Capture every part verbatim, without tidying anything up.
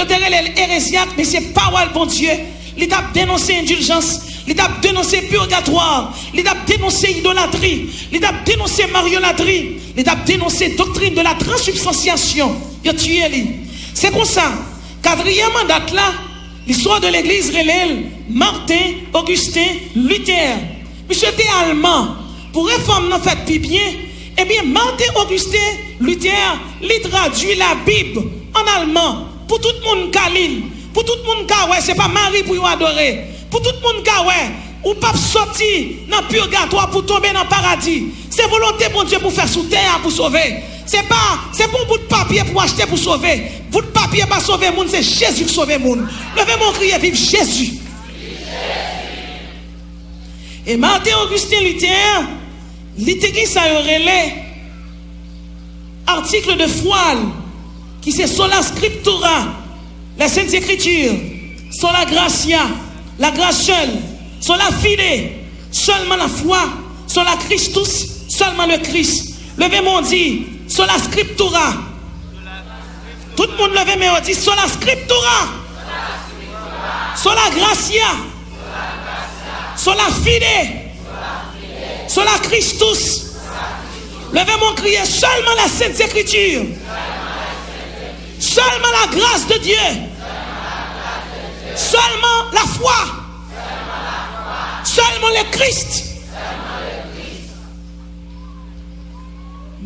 Yo te rele l erezyak, men se pawòl Bondye. Li t ap denonse endiljans, li t ap denonse pirgatwa, li t ap denonse idolatri, li t ap denonse maryolatri, li t ap denonse doktrin de la transubstantiation. Yo tiye li. Se konsa, katriyèm an dat la, listwa de legliz rele l Martin Augustin Luther. Misye te alman. Pou refòm nan fèt pi byen, ebyen, Martin Augustin Luther, li tradui Labib an alman pou tout moun ka li l, pou tout moun ka wè se pa Mari pou yo adore, pou tout moun ka wè ou p ap sòti nan pirgatwa pou tonbe nan paradi. Se volonte Bondye pou fè sou tè a pou sove. Se pa, se pa yon bout papye pou achte pou sove. Bout papye pa sove moun, se Jezi k sove moun. Leve men w, kriye, viv Jezi! E Martin Augustin Luther, li te gen sa yo rele article de foi l, ki se Sola Scriptura, les Saintes Écritures, Sola Gratia, la gras sèl, Sola Fide, sèlman lafwa, Sola Christus, sèlman le Christ. Leve men w, di, Sola Scriptura. Tout moun leve men yo, di, Sola Scriptura. Sola Gratia. Sola Fide. Sola Christus. Leve men w, kriye, sèlman les Saintes Écritures. Sèlman la grâce de Dieu. Sèlman lafwa. Sèlman le Christ.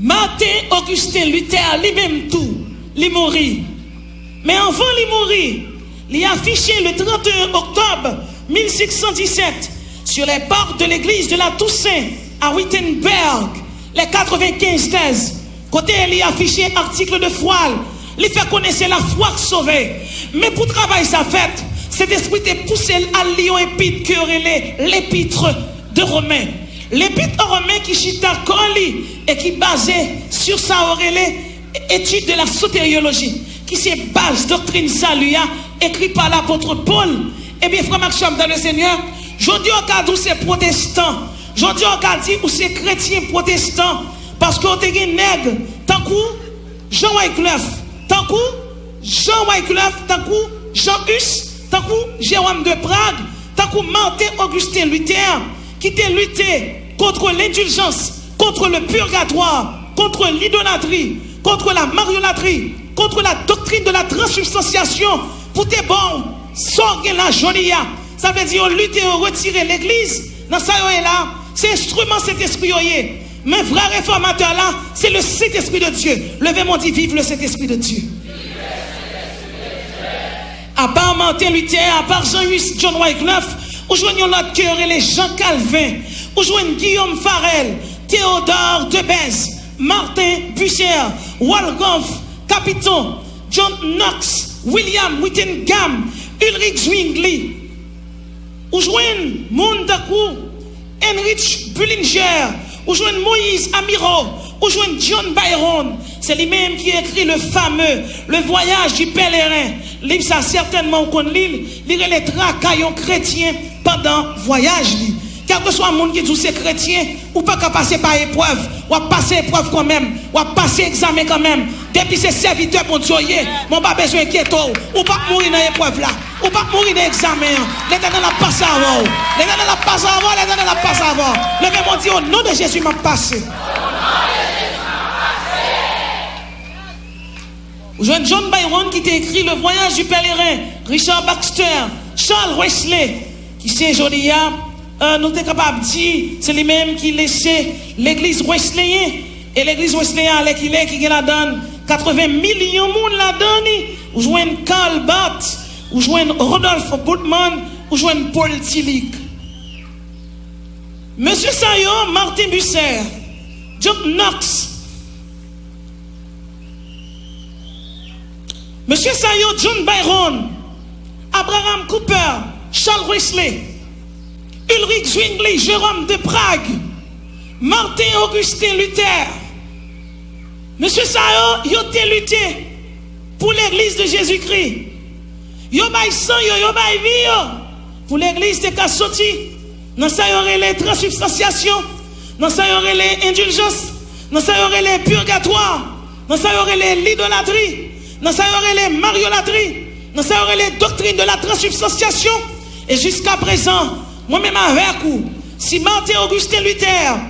Martin Augustin Luther li menm tou, li mouri. Men anvan li mouri, li afiche le trente et un octobre mille cinq cent dix-sept sur les portes de l'église de la Toussaint à Wittenberg, les quatre-vingt-quinze thèses, kote li afiche article de foi l, li fè konnen se lafwa k sove. Men pou travay sa fèt, Sentespri te pouse l al li yon epit ke yo rele L'Épître de Romains. Lepit an Romen ki chita kò li e ki baze sou sa yo rele étude de la soterioloji, ki se baz doktrin sali a, ekri pa lapot Pòl. Ebyen, frè m ak sè m dans le Seigneur, jodi a w ka di w se pwotestan. Jodi a w ka di ou se kretyen pwotestan, paske w te gen nèg tankou Jean Wycliffe, tankou Jean Wycliffe, tankou Jean Hus, tankou Jérôme de Prague, tankou Martin Augustin Luther, ki te lite kont lendiljans, kont le purgatoire, kont lidolatri, kont la maryolatri, kont la doktrin de la transubstantiation, pou te ba w sa w gen la jodi a. Sa vle di yo lite, yo retire legliz nan sa yo ye la. Se enstriman Sentespri yo ye. Men vrè refòmatè la, se le Saint-Esprit de Dieu. Leve men w, di, vive le Saint-Esprit de Dieu. Apa Martin Luther, apa Jean Hus, John Wycliffe, ou jwenn yon lòt ke yo rele Jean Calvin, ou jwenn Guillaume Farel, Théodore de Bèze, Martin Bucer, Wolfgang Capito, John Knox, William Whittingham, Ulrich Zwingli. Ou jwenn moun tankou Heinrich Bullinger, ou jwenn Moïse Amirault, ou jwenn John Byron. Se li menm ki ekri le fameux Le Voyage du Pèlerin. Liv sa, sètènman, ou konn li l, li rele Traka yon kretyen pandan vwayaj li. Kèlkeswa moun ki di w se kretyen, ou pa ka pase pa eprèv, w ap pase eprèv kanmenm, w ap pase egzamen kanmenm. Depi se sèvitè Bondye w ye, men w pa bezwen enkyete w, ou p ap mouri nan eprèv la. Ou p ap mouri nan egzamen an. Letènèl ap pase avè w. Letènèl ap pase avè w. Letènèl ap pase avè w. Leve men w, di, o non de Jezi, m ap pase. Ou jwenn John Byron ki te ekri Le Voyage du Pèlerin, Richard Baxter, Charles Wesley, ki se jodi a, euh, nou te kapab di, se li menm ki lese legliz wesleyen. E legliz wesleyen, alèkile, ki gen ladan l katreven milyon moun ladan li. Ou jwenn Karl Barth, ou jwenn Rudolf Bultmann, ou jwenn Paul Tillich. Mesye sa yo, Martin Bucer, John Knox, mesye sa yo, John Byron, Abraham Kuyper, Charles Wesley, Ulrich Zwingli, Jérôme de Prague, Martin Augustin Luther, mesye sa yo, yo te lite pou Legliz de Jezikri. Yo bay san yo, yo bay vi yo pou legliz te ka soti nan sa yo rele transibstansyasyon, nan sa yo rele endiljans, nan sa yo rele pirgatwa, nan sa yo rele lidolatri, nan sa yo rele maryolatri, Nan sa yo rele doktrin de la transubstantiation. E jiskaprezan, mwen menm avèk ou, si Martin Augustin Luther,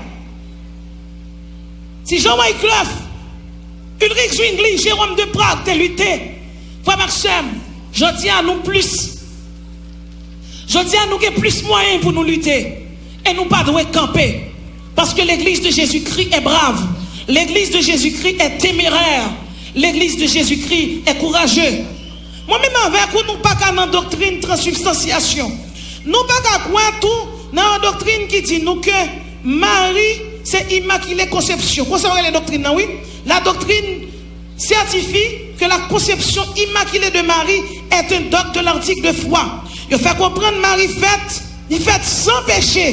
si Jean Wycliffe, Ulrich Zwingli, Jérôme de Prague te lite, frè m ak sè m, jodi a nou plis. Jodi a nou gen plis mwayen pou nou lite. E nou pa dwe kanpe. Parce que l'Église de Jésus-Christ est brave. L'Église de Jésus-Christ est téméraire. L'Église de Jésus-Christ est courageuse. Mwen menm avèk ou, nou pa ka nan doktrin transubstantiation. Nou pa ka kwè tou nan yon doktrin ki di nou ke Mari se Imakile Konsepsyon. Konsa yo rele doktrin nan, wi. La doctrine certifie que la conception immaculée de Marie est un dogme de l'article de foi. Yo fè konprann Mari fèt, li fèt san peche.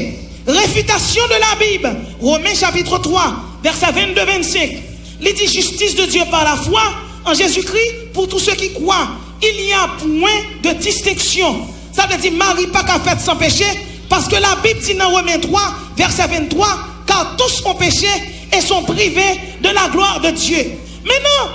Réfutation de la Bible, Romains chapitre trois, verset vingt-deux vingt-cinq. Li di, justice de Dieu par la foi en Jésus-Christ pour tous ceux qui croient. Il n'y a point de distinction. Sa vle di Mari pa ka fèt san peche, paske Labib di nan Romen twa, vèsè venntwa, car tous ont péché et sont privés de la gloire de Dieu. Maintenant,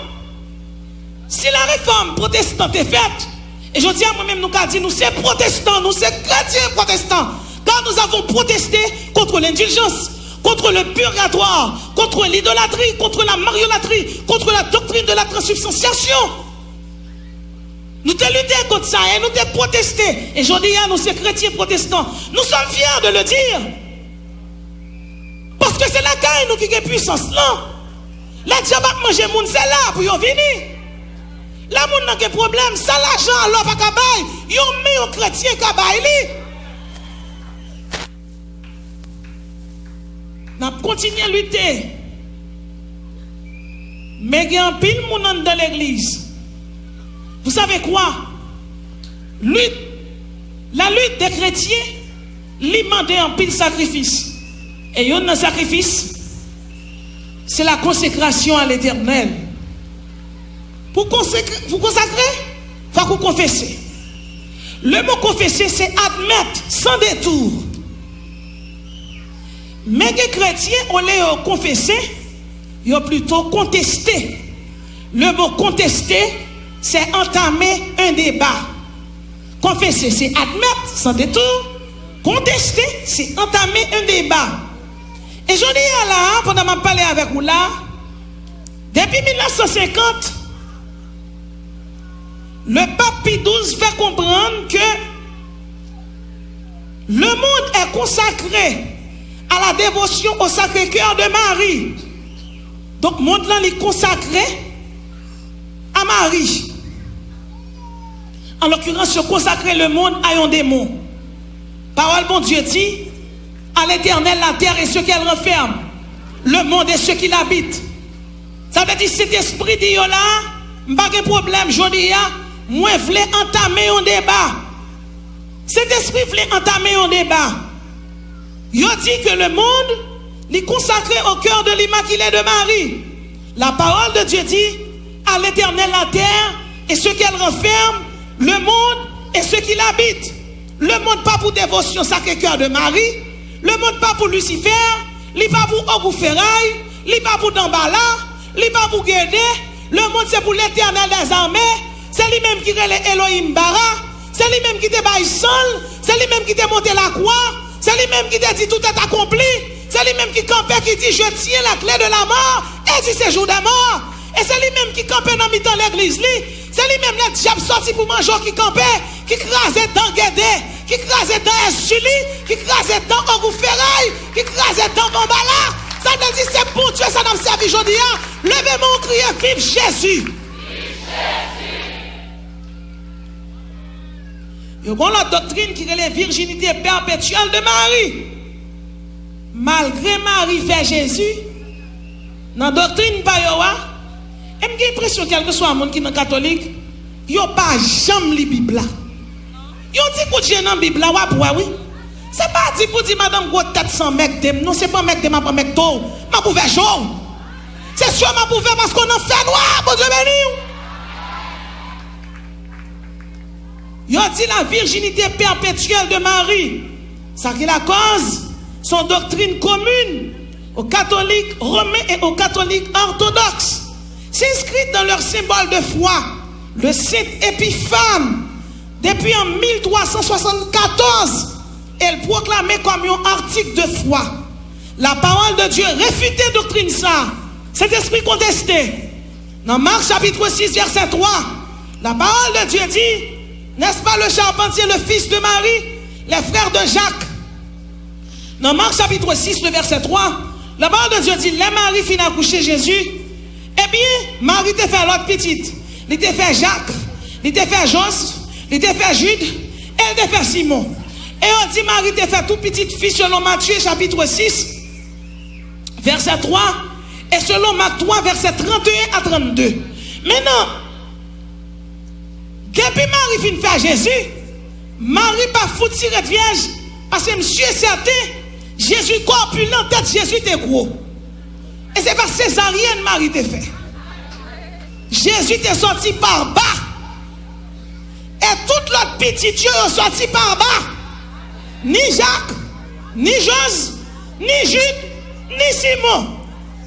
si la réforme protestante est faite, e jodi a mwen menm nou ka di nou se pwotestan, nou se kretyen pwotestan, car nous avons protesté contre l'indulgence, contre le purgatoire, contre l'idolâtrie, contre la mariolatrie, contre la doctrine de la transubstantiation. Nou te lite kont sa e nou te pwoteste. E jodi a nou se kretyen pwotestan. Nous sommes fiers de le dire. Paske se lakay nou ki gen pwisans lan. Lè dyab ap manje moun, se la pou yo vini. Lè moun nan gen pwoblèm, sa lajan alò pa ka bay, yon men yon kretyen ka bay li. N ap kontinye lite. Men gen anpil moun anndan legliz. Vous savez quoi? Lit, la lit de kretyen, li mande anpil sakrifis. E youn nan sakrifis, se la konsekrasyon a Letènèl. Pou konsekre, pou konsakre, fòk ou konfese. Le mo konfese, se admèt san detour. Men gen kretyen, olye yo konfese, yo plito konteste. Le mo konteste, se antame un débat. Konfese, se admèt san detour. Konteste, se antame un débat. E jodi a la, pandan m ap pale avèk ou la, depi mil nèf san senkant, le pape Pie douze fè konprann ke le monde est consacré à la dévotion au Sacré-Cœur de Marie. Donk, mond lan, li konsakre a Mari. An lokirans, yo konsakre lemonn a yon demon. Pawòl Bondye di, à l'Éternel la terre et ce qu'elle renferme, le monde et ceux qui l'habitent. Sa vle di, Sentespri di yo la, m pa gen pwoblèm jodi a, mwen vle antame yon deba. Sentespri vle antame yon deba. Yo di ke lemonn, li konsakre au cœur de l'Immaculée de Marie. La parole de Dieu dit, à l'Éternel la terre et ce qu'elle renferme, le monde et ceux qui l'habitent. Lemonn pa pou devosyon Sacré-Cœur de Marie. Lemonn pa pou Lisifè. Li pa pou ogou feray. Li pa pou Danbala. Li pa pou Gede. Lemonn se pou Letènèl dèzame. Se li menm ki rele Elohim Bara. Se li menm ki te bay san l. Se li menm ki te monte lakwa. Se li menm ki te di, tout est accompli. Se li menm ki kanpe, ki di, je tiens la clé de la mort et du séjour des morts. E se li menm ki kanpe nan mitan legliz li. Se li menm lè dyab sòti pou manje w ki kanpe, ki kraze dan Gede, ki kraze dan Èzili, ki kraze dan ogou feray, ki kraze dan Danbala. Sa vle di se Bondye sa n ap sèvi jodi a. Leve men w, kriye, viv Jezi! Yo gen yon lòt doktrin ki rele virginité perpétuelle de Marie. Malgre Mari fè Jezi, nan doktrin pa yo a, e m gen enpresyon kèlkeswa moun ki nan katolik, yo pa janm li Bib la. Yon ti kout je nan Bib la, w ap wè wi. Se pa di pou di madanm gwo tèt san mègde m non, se pa mègde m ap anmègde w, m ap ouvè je w. Se je w m ap ouvè paske w nan fènwa, Bondye beni w. Yo di la virginité perpétuelle de Marie. Sa ki lakòz, se yon doktrin komin aux catholiques romains et aux catholiques orthodoxes. C'est inscrit dans leur symbole de foi. Le Saint Épiphane, depi an mil twa san swasann katòz, e l pwoklame kòm yon artik de fwa. La parole de Dieu refute doktrin sa. Sentespri konteste. Nan Mak chapit sis vèsè twa, la parole de Dieu dit, n'est-ce pas le charpentier, le fils de Marie, les frères de Jacques? Nan Mak chapit sis, le vèsè twa, la parole de Dieu dit, lè Mari fin akouche Jezi, ebyen, Mari te fè lòt pitit. Li te fè Jak, li te fè Jos, li te fè Jid, e li te fè Simon. E yo di Mari te fè tou pitit fi selon Matye chapit sis, vèsè twa, e selon Mak twa, vèsè trannteyen a trannde. Mentnan, depi Mari fin fè Jezi, Mari pa fouti ret vyèj, paske m si e sèten, Jezi kòpilan, tèt Jezi te gwo. E se pa sezaryèn Mari te fè. Jezi te sòti pa ba. E tout lòt pitit yo, yo sòti pa ba. Ni Jak, ni Jos, ni Jid, ni Simon.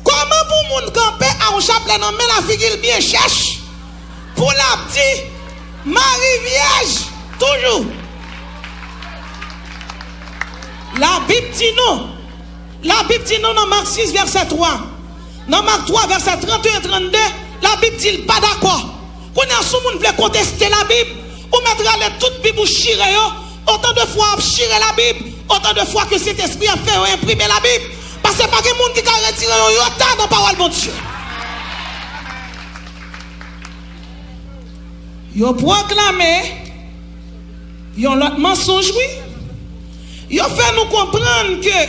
Kòman pou moun kanpe a yon chaplè nan men l, figi l byen chèch, pou l ap di, Mari vyèj toujou? Labib di nou, Labib di nou nan Mak sis vèsè twa, nan Mak twa vèsè trannteyen trannde, Labib di l pa dakò. Kounye a, si yon moun vle konteste Labib, ou mèt rale tout Bib ou chire yo, otan de fwa w ap chire Labib, otan de fwa ke Sentespri a fè yo enprime Labib. Paske pa gen moun ki ka retire yon yota nan pawòl Bondye. Yo pwoklame yon lòt mansonj, wi. Yo fè nou konprann ke,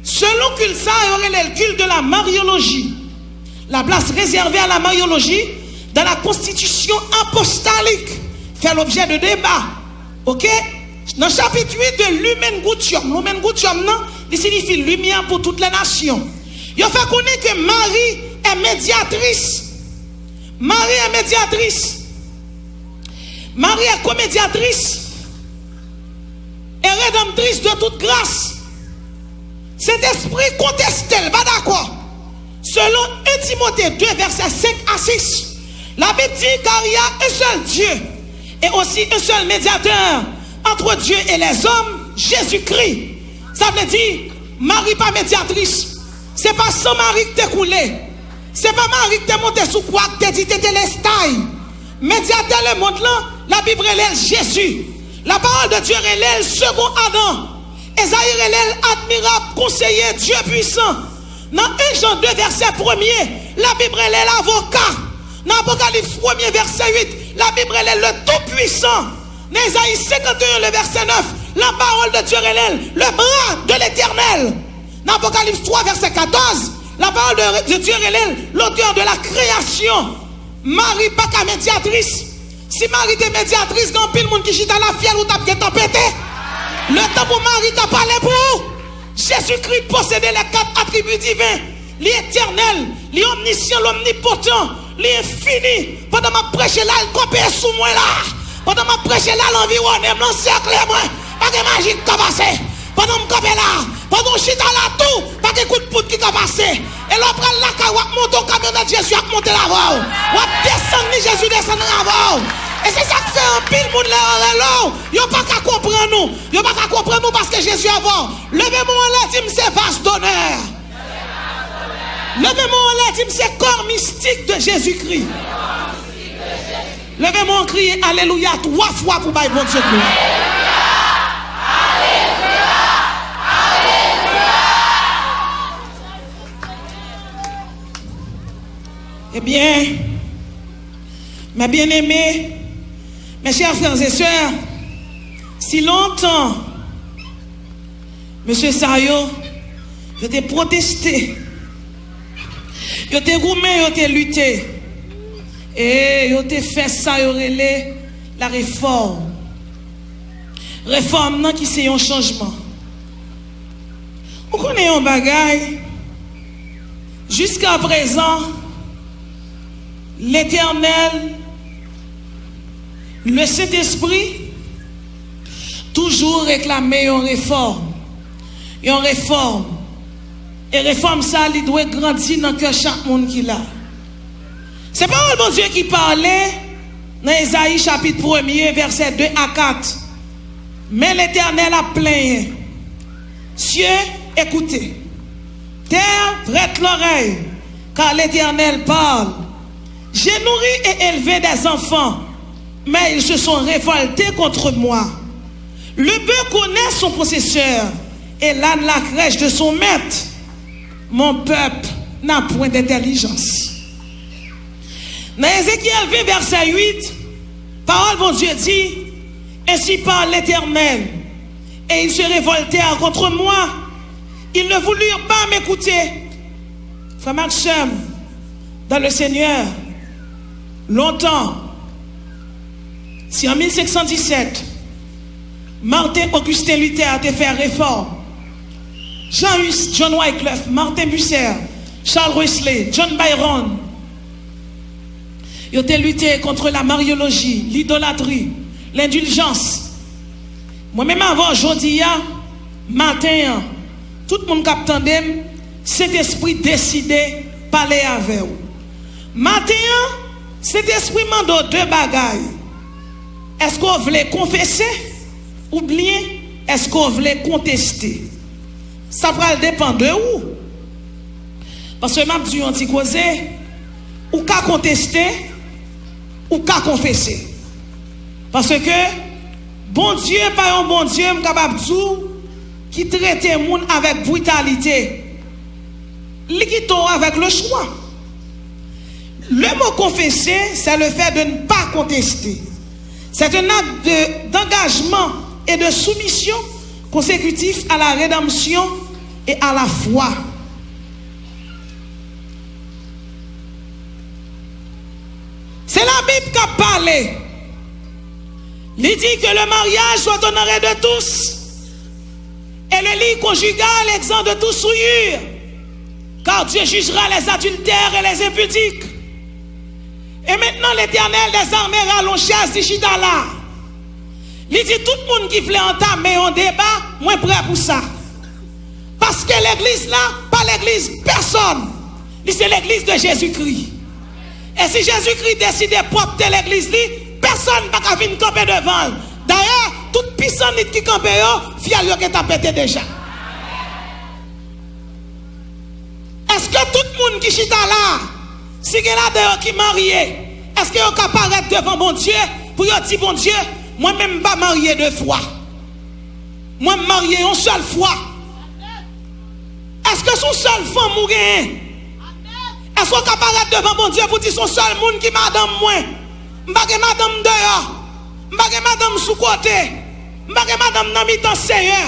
selon kilt sa, yo rele l culte de la mariologie, la place réservée à la mariologie dans la constitution apostolique fait l'objet de débats. Oke? Nan chapit uit de Lumen Gentium, Lumen Gentium nan, li siyifi limyè pou tout lè nasyon. Yo fè konnen ke Mari est médiatrice. Marie est médiatrice. Marie est comédiatrice et rédemptrice de toute grâce. Sentespri konteste l, pa dakò. Selon en Timote de vèsè senk a sis, Labib di, car il y a un seul Dieu et aussi un seul médiateur entre Dieu et les hommes, Jésus-Christ. Sa vle di, Mari pa medyatris. Se pa san Mari k te koule. Se pa Mari k te monte sou kwa k te di tetelestay. Medyatè lemonn lan, Labib rele l Jezi. La parole de Dieu rele l Second Adam. Ezayi rele l admirab, konseye, Dye pwisan. Nan en Jan de vèsè premye, Labib rele l avoka. Nan Apokalips premye vèsè uit, Labib rele l le Tout-Puissant. Nan Ezayi senkanteyen, le vèsè nèf, la parole de Dieu rele l le bras de l'Éternel. Nan Apokalips twa vèsè katòz, la parole de, de Dieu rele l l'auteur de la création. Mari pa ka medyatris. Si Mari te medyatris, gen anpil moun ki chita la fyèl ou t ap gentan pete. Le tan pou Mari ta pale pou ou. Jezikri posede les quatre attributs divins. Li etènèl, li omnisyan, lomnipotan, li enfini. Pandan m ap preche la, l kanpe sou mwen la. Pandan m ap preche la, l anviwonnen m, l ansèkle mwen. Pa gen maji k ka pase. Pandan m kanpe la, pandan w chita la tou, pa gen kout poud ki ka pase. E lè w pral lakay, w ap monte yon kamyonèt, Jezi ap monte l avè w. W ap desann li, Jezi desann avè w. E se sa k fè anpil moun lè yo rele w, yo pa ka konprann ou. Yo pa ka konprann ou paske Jezi avè w. Leve men w anlè, di m se vas d'honneur. Leve men w anlè, di m se corps mystique de Jésus-Christ. Leve men w, kriye alelouya twa fwa pou bay Bondye glwa. Ebyen, mes bien-aimés, mes chers frères et sœurs, si lontan mesye sa yo, yo te pwoteste, yo te goumen, yo te lite, e yo te fè sa yo rele la réforme. Refòm nan ki se yon chanjman. Ou konnen yon bagay, jiska prezan, Letènèl, le Sentespri, toujou reklame yon refòm. Yon refòm. E refòm sa, li dwe grandi nan kè chak moun ki la. Se pawòl Bondye ki pale nan Ezayi chapit premye, vèsè de a kat. Men Letènèl ap plenyen. Cieux, écoutez. Terre, prête l'oreille, car l'Éternel parle. J'ai nourri et élevé des enfants, mais ils se sont révoltés contre moi. Le bœuf connaît son possesseur, et l'âne la crèche de son maître. Mon peuple n'a point d'intelligence. Nan Ezekyèl ven, vèsè uit, pawòl Bondye di, Ainsi parle l'Éternel, et ils se révoltèrent contre moi. Ils ne voulurent pas m'écouter. Frè m ak sè m, dans le Seigneur, lontan, si an mil senk san disèt, Martin Augustin Luther te fè refòm, Jean Hus, John Wycliffe, Martin Bucer, Charles Wesley, John Byron, yo te lite kont la maryoloji, lidolatri, lendijans. Mwen menm avè w jodi a, maten an, tout moun k ap tande m, Sentespri deside pale avè w. Maten an, Sentespri mande w de bagay. Èske w vle konfese oubyen èske w vle konteste? Sa pral depann de ou. Paske m ap di w yon ti koze, ou ka konteste, ou ka konfese. Paske Bondye pa yon Bondye, m kapab di w, ki trete moun avèk britalite. Li kite w avèk le choix. Le mot confesser, c'est le fait de ne pas contester. C'est un acte de, d'engagement et de soumission consécutif à la rédemption et à la foi. Se Labib k ap pale. Li di que le mariage soit honoré de tous et le lit conjugal exempt de tout souillure, car Dieu jugera les adultères et les impudiques. Et maintenant, l'Éternel des armées rale yon chèz, li chita la. Li di, tout moun ki vle antame yon deba, mwen prè pou sa. Paske legliz la pa legliz pèsòn. Li se legliz de Jezikri. E si Jezikri deside pwòpte legliz li, pèsòn pa ka vin kanpe devan l. Dayè, tout pisan nit ki kanpe yo, fyèl yo gentan pete deja. Èske tout moun ki chita la, si gen ladan yo ki marye, èske yo ka parèt devan Bondye pou yo di, Bondye, mwen menm m pa marye de fwa. Mwen m marye yon sèl fwa. Èske se yon sèl fanm ou genyen? Èske w ka parèt devan Bondye pou di, se yon sèl moun ki madanm mwen? M pa gen madanm deyò. M pa gen madanm sou kote. M pa gen madanm nan mitan seyè.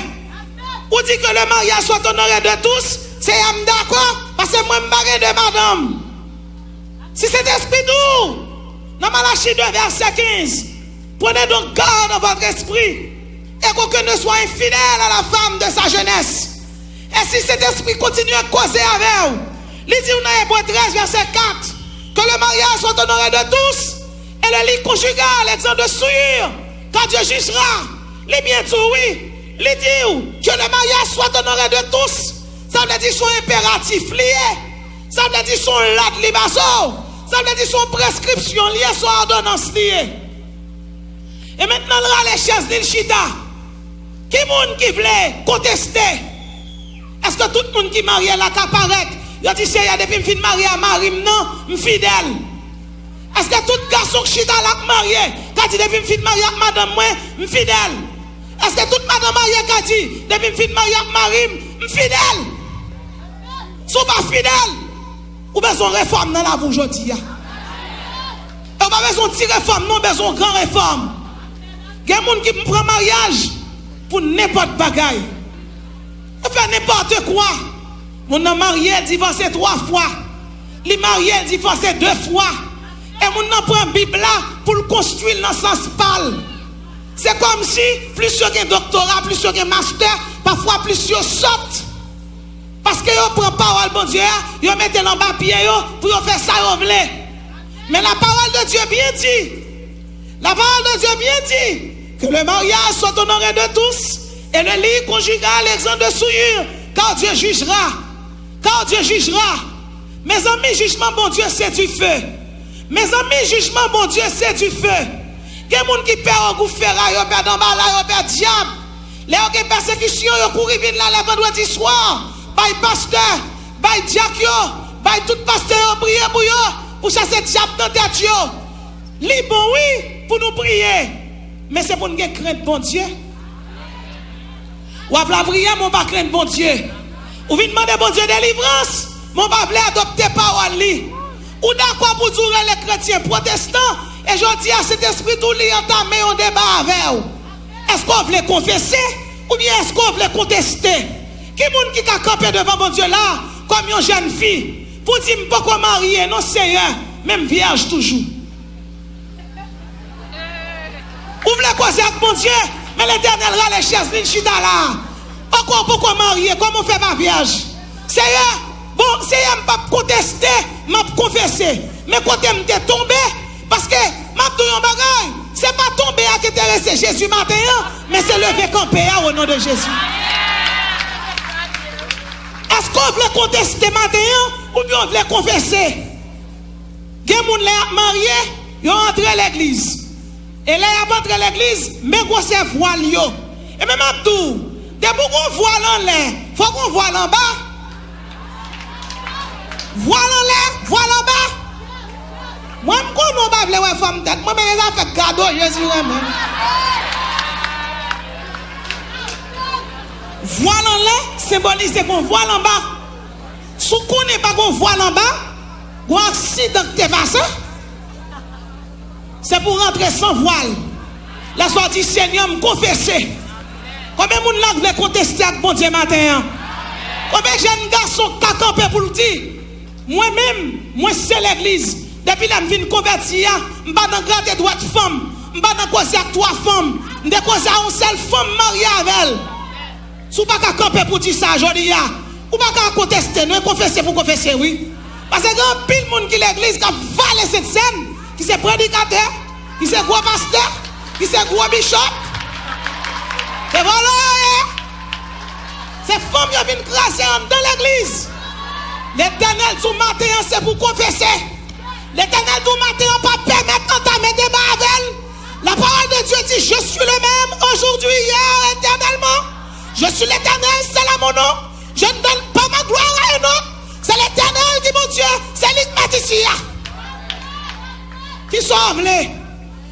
Ou di que le mariage soit honoré de tous, seyè m dakò, paske mwen m pa gen de madanm. Si Sentespri di w nan Malachi de vèsè kenz, prenez donc garde à votre esprit, et qu'aucun ne soit infidèle à la femme de sa jeunesse. E si Sentespri kontinye koze avè w, li di w nan Ebre trèz vèsè kat, que le mariage soit honoré de tous et le lit conjugal exempt de souillure, car Dieu jugera. Li byen di w wi, li di w que le mariage soit honoré de tous. Sa vle di se yon enperatif li ye. Sa vle di se yon lòd li ba w. Sa vle di se yon preskripsyon li ye, se yon òdonans li ye. E mentnan l rale chèz li, l chita. Ki moun ki vle konteste? Èske tout moun ki marye la ka parèt, yo di, Seyè, depi m fin marye a mari m nan, m fidèl? Èske tout gason k chita la k marye ka di, depi m fin marye ak madanm mwen, m fidèl? Èske tout madanm marye ka di, depi m fin marye ak mari m, m fidèl? Si w pa fidèl, ou bezwen refòm nan lavi w jodi a. E w pa bezwen yon ti refòm, non, w bezwen yon gran refòm. Gen moun ki pran maryaj pou nenpòt bagay. Yo fè nenpòt kwa. Moun nan marye, l divòse twa fwa. Li marye, l divòse de fwa. E moun nan pran Bib la pou l konstwi l nan sans pa l. Se kòmsi plis yo gen doktora, plis yo gen mastè, pafwa plis yo sòt. Paske yo pran pawòl Bondye a, yo mete l anba pye yo pou yo fè sa yo vle. Men la parole de Dieu bien dit, la parole de Dieu bien dit, que le mariage soit honoré de tous et le lit conjugal exempt de souillure, car Dieu jugera. Car Dieu jugera. Mezanmi, jijman Bondye se dife. Mezanmi, jijman Bondye se dife. Gen moun ki pè ogou, fera, yo pè danbala, yo pè dyab. Lè yo gen pèsekisyon, yo kouri vin la lè vandredi swa, bay pastè, bay dyak yo, bay tout pastè yo priye pou yo, pou chase dyab nan tèt yo. Li bon, wi, pou nou priye, men se pou n gen krent Bondye. W ap la priye, men w pa krenn Bondye. Ou vin mande Bondye delivrans, men w pa vle adopte pawòl li. Ou dakò pou di w rele kretyen pwotestan, e jodi a Sentespri di w li antame yon deba avè w. Èske w vle konfese, oubyen èske w vle konteste? Ki moun ki ka kanpe devan Bondye la, kòm yon jèn fi, pou di, "M poko marye, non, Seyè, men m vyèj toujou"? Ou vle koze ak Bondye, men Letènèl rale chèz li, l chita la. Ankò, ou poko marye, kòman w fè pa vyèj? Seyè, bon, Seyè, m p ap konteste, m ap konfese. Men kote m te tonbe, paske m ap di w yon bagay, se pa tonbe a ki enterese Jezi maten an, men se leve kanpe a, o non de Jezi. Èske w vle konteste maten an, oubyen w vle konfese? Gen moun lè y ap marye, yo antre legliz. E lè y ap antre legliz, men gwosè vwal yo. E men m ap di w, depi w gon vwal anlè, fò w gon vwal anba. Vwal anlè, vwal anba. Mwen, m konnen w pa vle wè fòm tèt mwen, men gen zafè gado Jezi renmen. Vwal anlè senbolize gon vwal anba. Si w konnen pa gon vwal anba, gon aksidan ki te pase, se pou w rantre san vwal. Lè sa w di, "Senyè, m konfese." Konbyen moun la k vle konteste ak Bondye maten an? Konbyen jèn gason k ka kanpe pou l di, "Mwen menm, mwen se legliz. Depi lè m vin konvèti a, m pa nan grate dwèt fanm, m pa nan koze ak twa fanm, m te koze a yon sèl fanm, m marye avè l"? Si w pa ka kanpe pou di sa jodi a, ou pa ka konteste, non, e konfese pou konfese, wi. Paske gen anpil moun ki legliz k ap vale Sentsèn, ki se predikatè, ki se gwo pastè, ki se gwo bishop. Se vòlò yo ye. Se fanm yo vin kraze anndan legliz. Letènèl di w maten an se pou konfese. Letènèl di w maten an pa pèmèt antame deba avè l. La parole de Dieu dit, "Je suis le même aujourd'hui, hier, éternellement. Je suis l'Éternel, c'est là mon nom. Je ne donne pas ma gloire à un homme." Se Letènèl ki Bondye, se li k mèt isi a. Kisa w vle?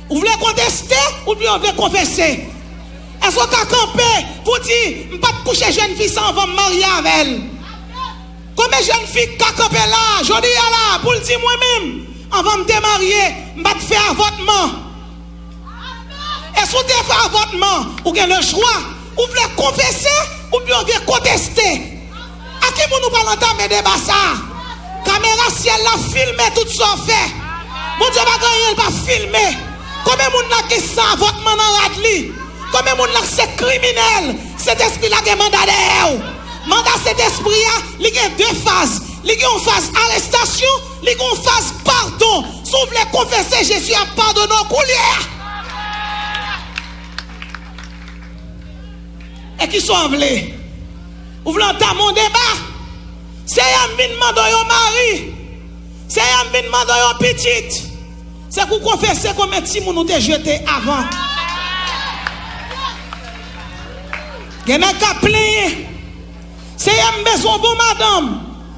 Ou vle konteste oubyen w vle konfese? Èske w ka kanpe pou di, "M p ap kouche jèn fi sa anvan m marye avè l"? Konbyen jèn fi k ka kanpe la, jodi a la, pou l di, "Mwen menm, anvan m te marye, m pa t fè avòtman"? E si w te fè avòtman, ou gen lechwa. Ou vle konfese oubyen w vle konteste? Ak ki moun ou pral antame deba sa a? Kamera syèl la filme tout sa w fè. Bondye pa gen anyen l pa filme. Konbyen moun la gen san avòtman nan rad li? Konbyen moun la se kriminèl? Sentespri la gen manda dèyè w. Manda Sentespri a, li gen de faz. Li gen yon faz arestasyon, li gen yon faz padon. Si w vle konfese, Jezi ap padone w koulye a. E kisa w vle? Ou vle antame yon deba? Seyè, m vin mande w yon mari. Seyè, m vin mande w yon pitit. Se pou konfese konbyen timoun ou te jete avan. Gen nèg k ap plenyen. Seyè, m bezwen yon bon madanm.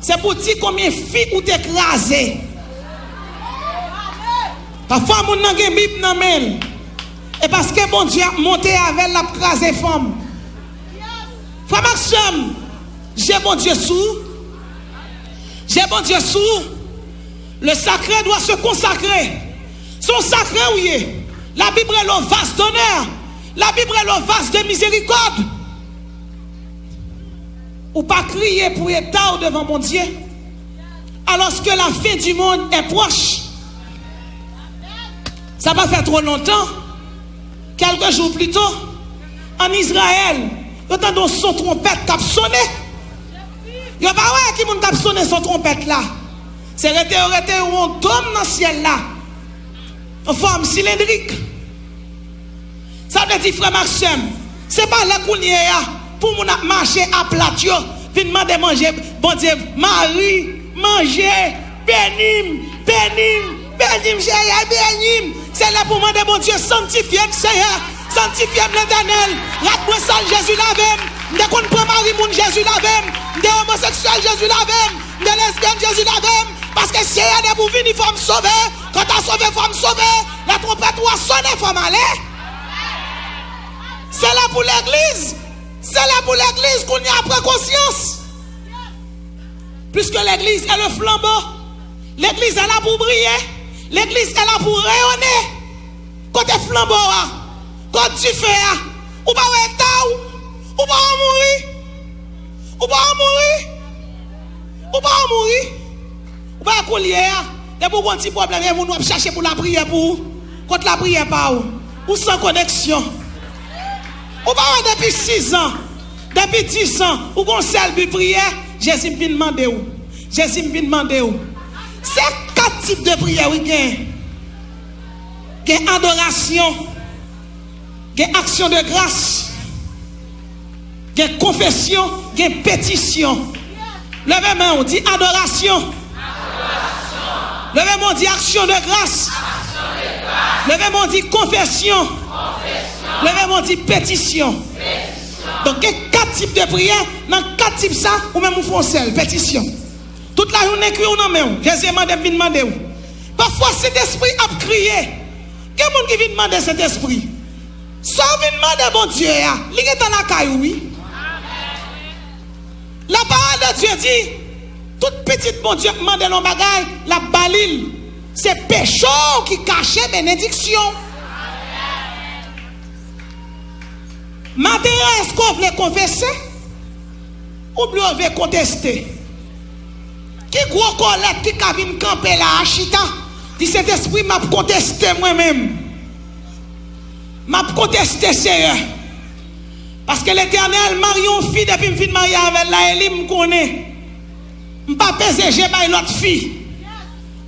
Se pou di konbyen fi ou te kraze. Pafwa moun nan gen Bib nan men l. E paske Bondye ap monte avè l, l ap kraze fanm. Frè m ak sè m, je Bondye sou ou. Je Bondye sou ou. Le sacré doit se consacrer. Se yon sakre ou ye. Labib rele w vase d'honneur. Labib rele w vase de miséricorde. Ou pa kriye pou eta w devan Bondye, alòske la fin du monde est proche. Sa pa fè twò lontan, kèlke jou pli to, ann Izrayèl, yo tande yon son twonpèt k ap sone. Yo pa wè ki moun k ap sone son twonpèt la. Se rete yo rete yon dòm nan syèl la, yon fòm silendrik. Sa vle di, frè m ak sè m, se pa lè kounye a pou moun ap mache aplat yo vin mande manje, Bondye, Mari, manje, beni m, beni m, Beni m, Seyè, beni m. Se lè pou w mande Bondye, sanktifye m, Seyè. Sanktifye m, Letènèl. Rad mwen sal, Jezi, lave m. M te konn pran mari moun, Jezi, lave m. M te omoseksyèl, Jezi, lave m. M te lesbyèn, Jezi, lave m. Paske, Seyè, depi w vini, fò m sove. Kan w ta sove, fò m sove. Lè twonpèt ou a sonnen, fò m ale. Se lè pou legliz. Se lè pou legliz kounye a pran konsyans. Puisque l'église est le flambeau. Legliz la pou briye. Legliz la pou reyone. Kote flanbo a? Kote dife a? Ou pa wè eta w? Ou pa wè mouri? Ou pa wè mouri? Ou pa wè mouri? Ou pa wè koulye a? Depi w gon ti pwoblèm, e moun w ap chache pou lapriyè pou ou. Kot lapriyè pa ou? Ou san koneksyon. Ou pa wè depi sis an, depi dis an, ou gon sèl bi priyè, Jezi m vin mande w. Jezi m vin mande w. Se kat tip de priyè wi gen. Gen adorasyon, gen aksyon de gras, gen konfesyon, gen petisyon. Leve men w, di adorasyon. Leve men w, di aksyon de gras. Leve men w, di konfesyon. Leve men w, di petisyon. Donk, gen kat tip de priyè. Nan kat tip sa, ou menm ou fè yon sèl, petisyon. Tout lajounen kwi w nan men w. Jezi mande m vin mande w. Pafwa, Sentespri ap kriye. Gen moun ki vin mande Sentespri. Sa w vin mande Bondye a, li gentan lakay ou, wi. Lapawòl de Dye di, tout pitit Bondye k mande l yon bagay, l ap ba li l. Se peche w ki kache benediksyon. Maten an, èske w vle konfese? Oubyen w vle konteste? Ki gwo kòlèt ki ka vin kanpe la a chita? Di, Sentespri, m ap konteste mwen menm. M ap konteste, Seyè. Paske Letènèl, m marye yon fi, depi m fin marye avè l la, e li m konnen. M pa peze je bay lòt fi.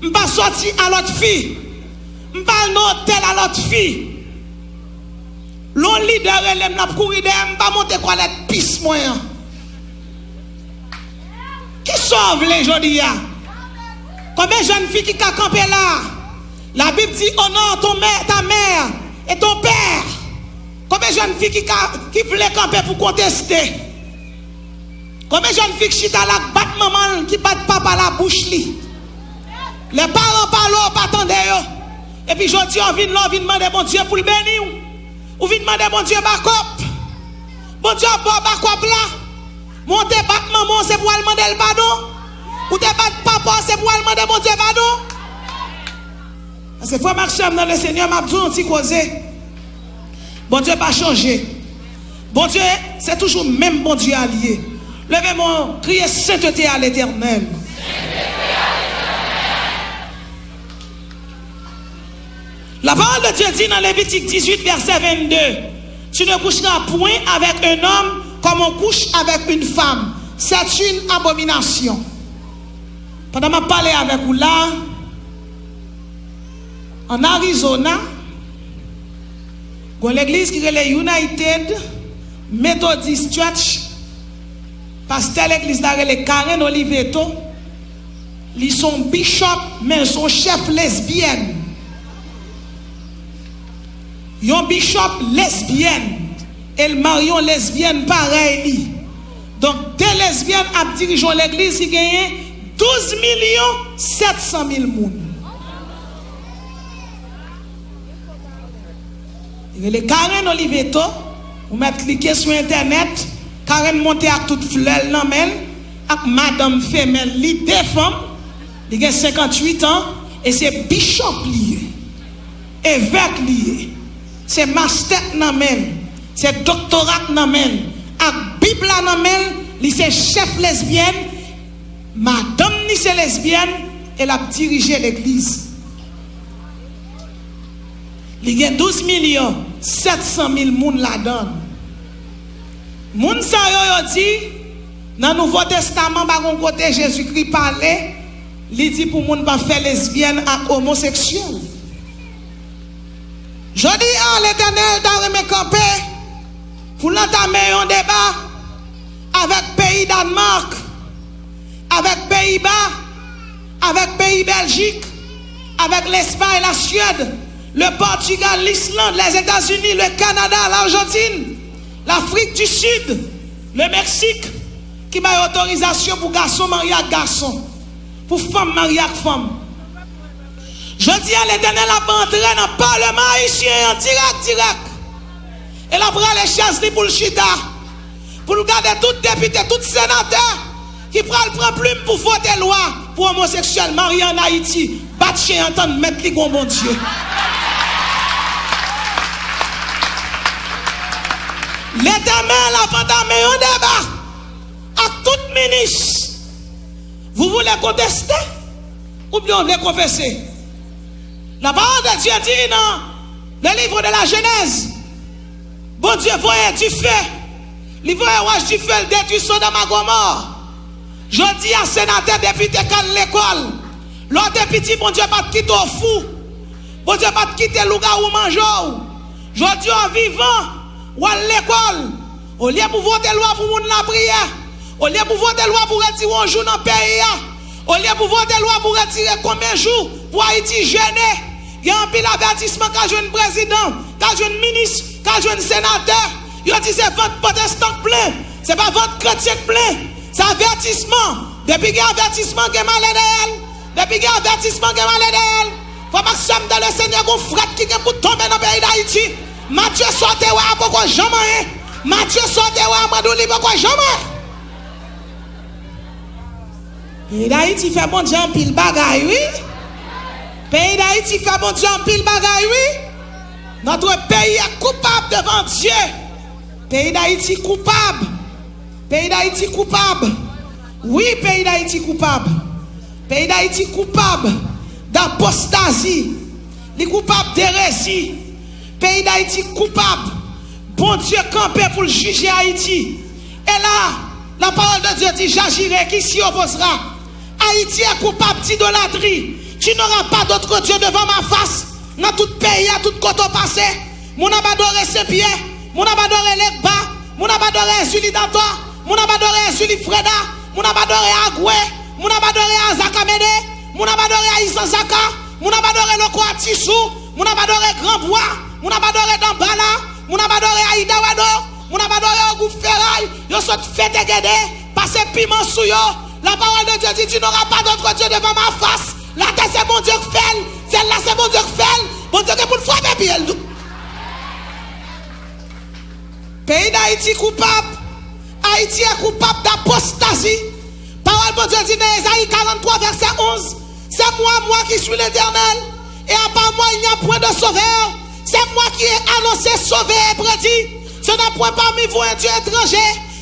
M pa sòti a lòt fi. M pa al nan otèl a lòt fi. Lè yon lidè rele m, l ap kouri dèyè m, m pa monte kòlèt pis mwen an. Kisa w vle jodi a? Konbyen jèn fi ki ka kanpe la? Labib di, honore ton mè, ta mère et ton père. Konbyen jèn fi ki ka, ki vle kanpe pou konteste? Konbyen jèn fi k chita la k bat manman l, ki bat papa l a bouch li? Lè paran pale w, w pa tande yo. Epi jodi a, w vin la, w vin mande Bondye pou l beni w. Ou vin mande Bondye bakòp. Bondye ap ba w bakòp la. Men w te bat manman w, se pou w al mande l padon. Ou te bat papa w, se pou w al mande Bondye padon. Paske frè m ak sè m nan Lesenyè, m ap di w yon ti koze. Bondye pa chanje. Bondye, se toujou menm Bondye a li ye. Leve men w, kriye, Sainteté à l'Éternel. La parole de Dieu dit dans Lévitique dix-huit, verset vingt-deux, tu ne coucheras point avec un homme comme on couche avec une femme. C'est une abomination. Pandan m ap pale avèk ou la, an Arizona, gon legliz ki rele United Methodist Church, pastè legliz la rele Karen Oliveto, li se yon bishop, men se yon chèf lesbyèn. Yon bishop lesbyèn, e l marye yon lesbyèn parèy li. Donk, de lesbyèn ap dirije yon legliz ki genyen douz milyon sèt san mil moun. Li rele Karen Oliveto, ou mèt klike sou entènèt, Karen monte ak tout flè l nan men l, ak madanm femèl li, de fanm, li gen senkanntuit an, e se bishop li ye. Evèk li ye. Se mastèt nan men l, se doktora nan men l, ak Bib la nan men l, li se chèf lesbyèn, madanm li se lesbyèn, e l ap dirije legliz. Li gen douz milyon sèt san mil moun ladan l. Moun sa yo, yo di, nan Nouvo Testaman, pa gon kote Jezikri pale, li di pou moun pa fè lesbyèn ak omoseksyèl. Jodi a, Letènèl ta renmen kanpe pou l antame yon deba avèk peyi Dànmak, avèk peyi Ba, avèk peyi Bèljik, avèk Lespay, Lasuèd, le Pòtigal, Lisland, Lèzetazini, le Kanada, Lajantin, Lafrik di Sid, le Meksik, ki bay otorizasyon pou gason marye ak gason, pou fanm marye ak fanm. Jodi a, Letènèl ap antre nan palman ayisyen an dirèk, dirèk. E l ap rale chèz li pou l chita, pou l gade tout depite, tout senatè ki pral pran plim pou vote lwa pou omoseksyèl marye ann Ayiti. Bat chen an, tann mèt li gon Bondye. Letènèl ap antame yon deba ak tout minis. Vous voulez contester? Oubyen w vle konfese? La parole de Dieu dit dans le livre de la Genèse, Bondye voye dife. Li voye wòch dife, l detwi Sodòm ak Gomò. Jodi a, senatè, depite k al lekòl. Lè w te piti, Bondye pa t kite w fou. Bondye pa t kite lougawou manje w. Jodi a, w vivan, w al lekòl. Olye pou vote lwa pou moun lapriyè, olye pou vote lwa pou retire yon jou nan peyi a, olye pou vote lwa pou retire konbyen jou pou Ayiti jene, gen anpil avètisman k al jwenn prezidan, k al jwenn minis, k al jwenn senatè. Yo di se vant pwotestan k plen, se pa vant kretyen k plen. Se avètisman. Depi gen avètisman, gen malè dèyè l. Depi gen avètisman, gen malè dèyè l. Frè m ak sè m dans le Seigneur, gon frèt ki gen pou tonbe nan peyi Dayiti. Matye sa w te wè a poko janm anyen. Matye sa w te wè a, mande w, li poko janm anyen. Peyi Dayiti fè Bondye anpil bagay, wi. Peyi Dayiti fè Bondye anpil bagay, wi. Notre pays est coupable devant Dieu. Peyi Dayiti koupab. Peyi Dayiti koupab. Wi, peyi Dayiti koupab. Peyi Dayiti koupab d'apostazi. Li koupab d'erezi. Peyi Dayiti koupab. Bondye kanpe pou l jije Ayiti. E la, la parole de Dieu dit, j'agirai, qui s'y opposera? Ayiti est coupable d'idolatrie. Tu n'auras pas d'autre Dieu devant ma face. Nan tout peyi a, tout kote w pase, moun ap adore Senpyè, moun ap adore Legba, moun ap adore Ezili Dantò, moun ap adore Ezili Freda, moun ap adore Agwe, moun ap adore Azaka Mede, moun ap adore Ayizan Zaka, moun ap adore Loko Atisou, moun ap adore Granbwa, moun ap adore Danbala, moun ap adore Ayida Wado, moun ap adore Ogou Feray, yo sot fete gede, pase piman sou yo. La parole de Dieu dit, tu n'auras pas d'autre Dieu devant ma face. Latè se Bondye k fè l, syèl la se Bondye k fè l. Bondye gen pou l frape pye l tou. Peyi Dayiti koupab. Ayiti est coupable d'apostasie. Pawòl Bondye di nan Ezayi karant twa vèsè onz, c'est moi, moi qui suis l'Éternel, et à part moi, il n'y a point de sauveur. C'est moi qui ai annoncé, sauvé et prédit. Ce n'est point parmi vous un Dieu étranger.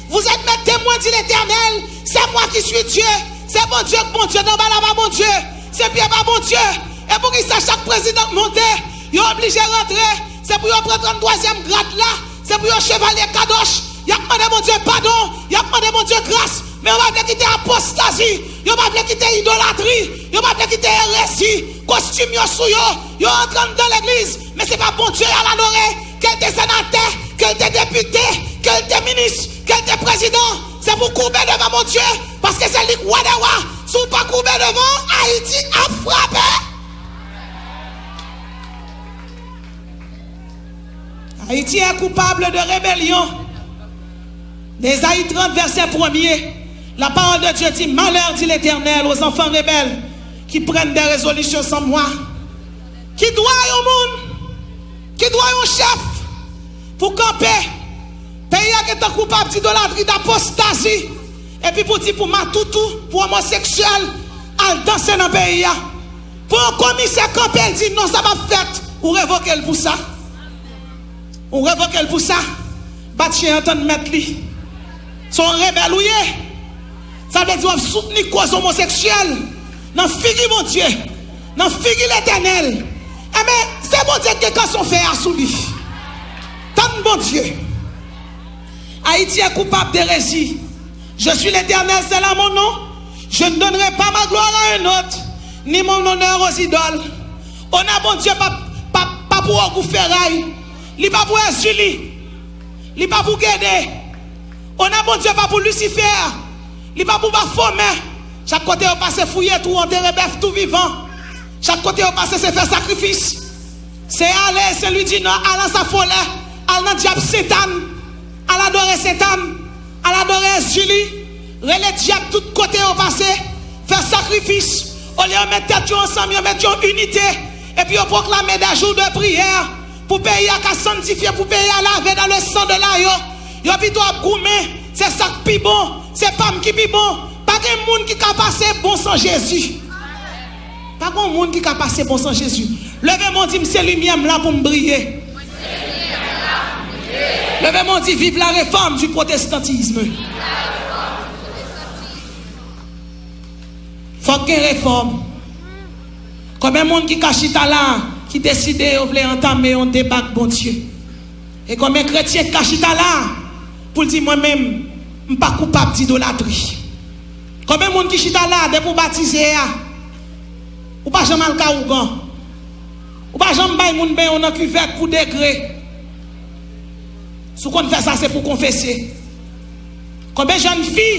Vous êtes mes témoins, dit l'Éternel. C'est moi qui suis Dieu. Se Bondye k Bondye, Danbala pa Bondye, Senpyè pa Bondye. E poukisa chak prezidan k monte, yo oblije rantre, se pou yo pran tranntwazyèm grad la, se pou yo chevalye kadosh, y ap mande Bondye padon, y ap mande Bondye gras, men yo pa vle kite apostazi, yo pa vle kite idolatri, yo pa vle kite erezi, kostim yo sou yo, yo antre anndan legliz, men se pa Bondye y al adore, ke l te senatè, ke l te depite, ke l te minis, ke l te prezidan, se pou koube devan Bondye, paske se li k wa dè wa. Si w pa koube devan, Ayiti ap frape. Haïti est coupable de rébellion. Ezayi trant, vèsè premye, la parole de Dieu dit, malheur, dit l'Éternel, aux enfants rebelles qui prennent des résolutions sans moi. Ki dwa yon moun, ki dwa yon chèf pou kanpe? Peyi a gentan koupab d'idolatri, d'apostasie. Epi pou di pou matoutou, pou omoseksyèl, al danse nan peyi a. Pou yon komisè kanpe, l di non, sa p ap fèt. Ou revoke l pou sa. Ou revoke l pou sa. Bat chen an, tann mèt li. Se yon rebèl ou ye. Sa vle di w ap soutni koz omoseksyèl nan figi Bondye, nan figi Letènèl. Enben, se Bondye ki gen kanson fè a sou li. Tann Bondye. Haïti est coupable d'hérésie. Je suis l'Éternel, c'est là mon nom. Je ne donnerai pas ma gloire à un autre, ni mon honneur aux idoles. Onè Bondye pa, pa, pa pou Ogou Feray. Li pa pou Èzili. Li pa pou Gede. Onè Bondye pa pou Lisifè. Li pa pou Bafomè. Chak kote yo pase fouye twou, antere bèf tou vivan. Chak kote yo pase, se fè sakrifis. Se ale Sen Lwi di Nò, al nan Safolè, al nan dyab Sentàn, al adore Sentàn, al adore Èzili, rele dyab tout kote yo pase, fè sakrifis. Olye yo met tèt yo ansanm, yo met yo inite, epi yo pwoklame de jou de priyè pou peyi a ka sanntifye, pou peyi a lave dans le sang de l'agneau. Yo pito ap goumen, se sa k pi bon, se pa m ki pi bon. Pa gen moun ki ka pase bon san Jezi. Pa gen moun ki ka pase bon san Jezi. Leve men w, di m, se limyè m la pou m briye. Leve men w, di, vive la réforme du protestantisme. Fòk gen refòm. Konbyen moun ki ka chita la, ki deside yo vle antame yon deba ak Bondye? E konbyen kretyen ki ka chita la pou l di, mwen menm, m pa koupab di idolatri? Konbyen moun ki chita la, depi w batize a, ou pa janm al kay ougan? Ou pa janm bay moun benyen w nan kivèt pou degre? Si w konn fè sa, se pou konfese. Konbyen jèn fi,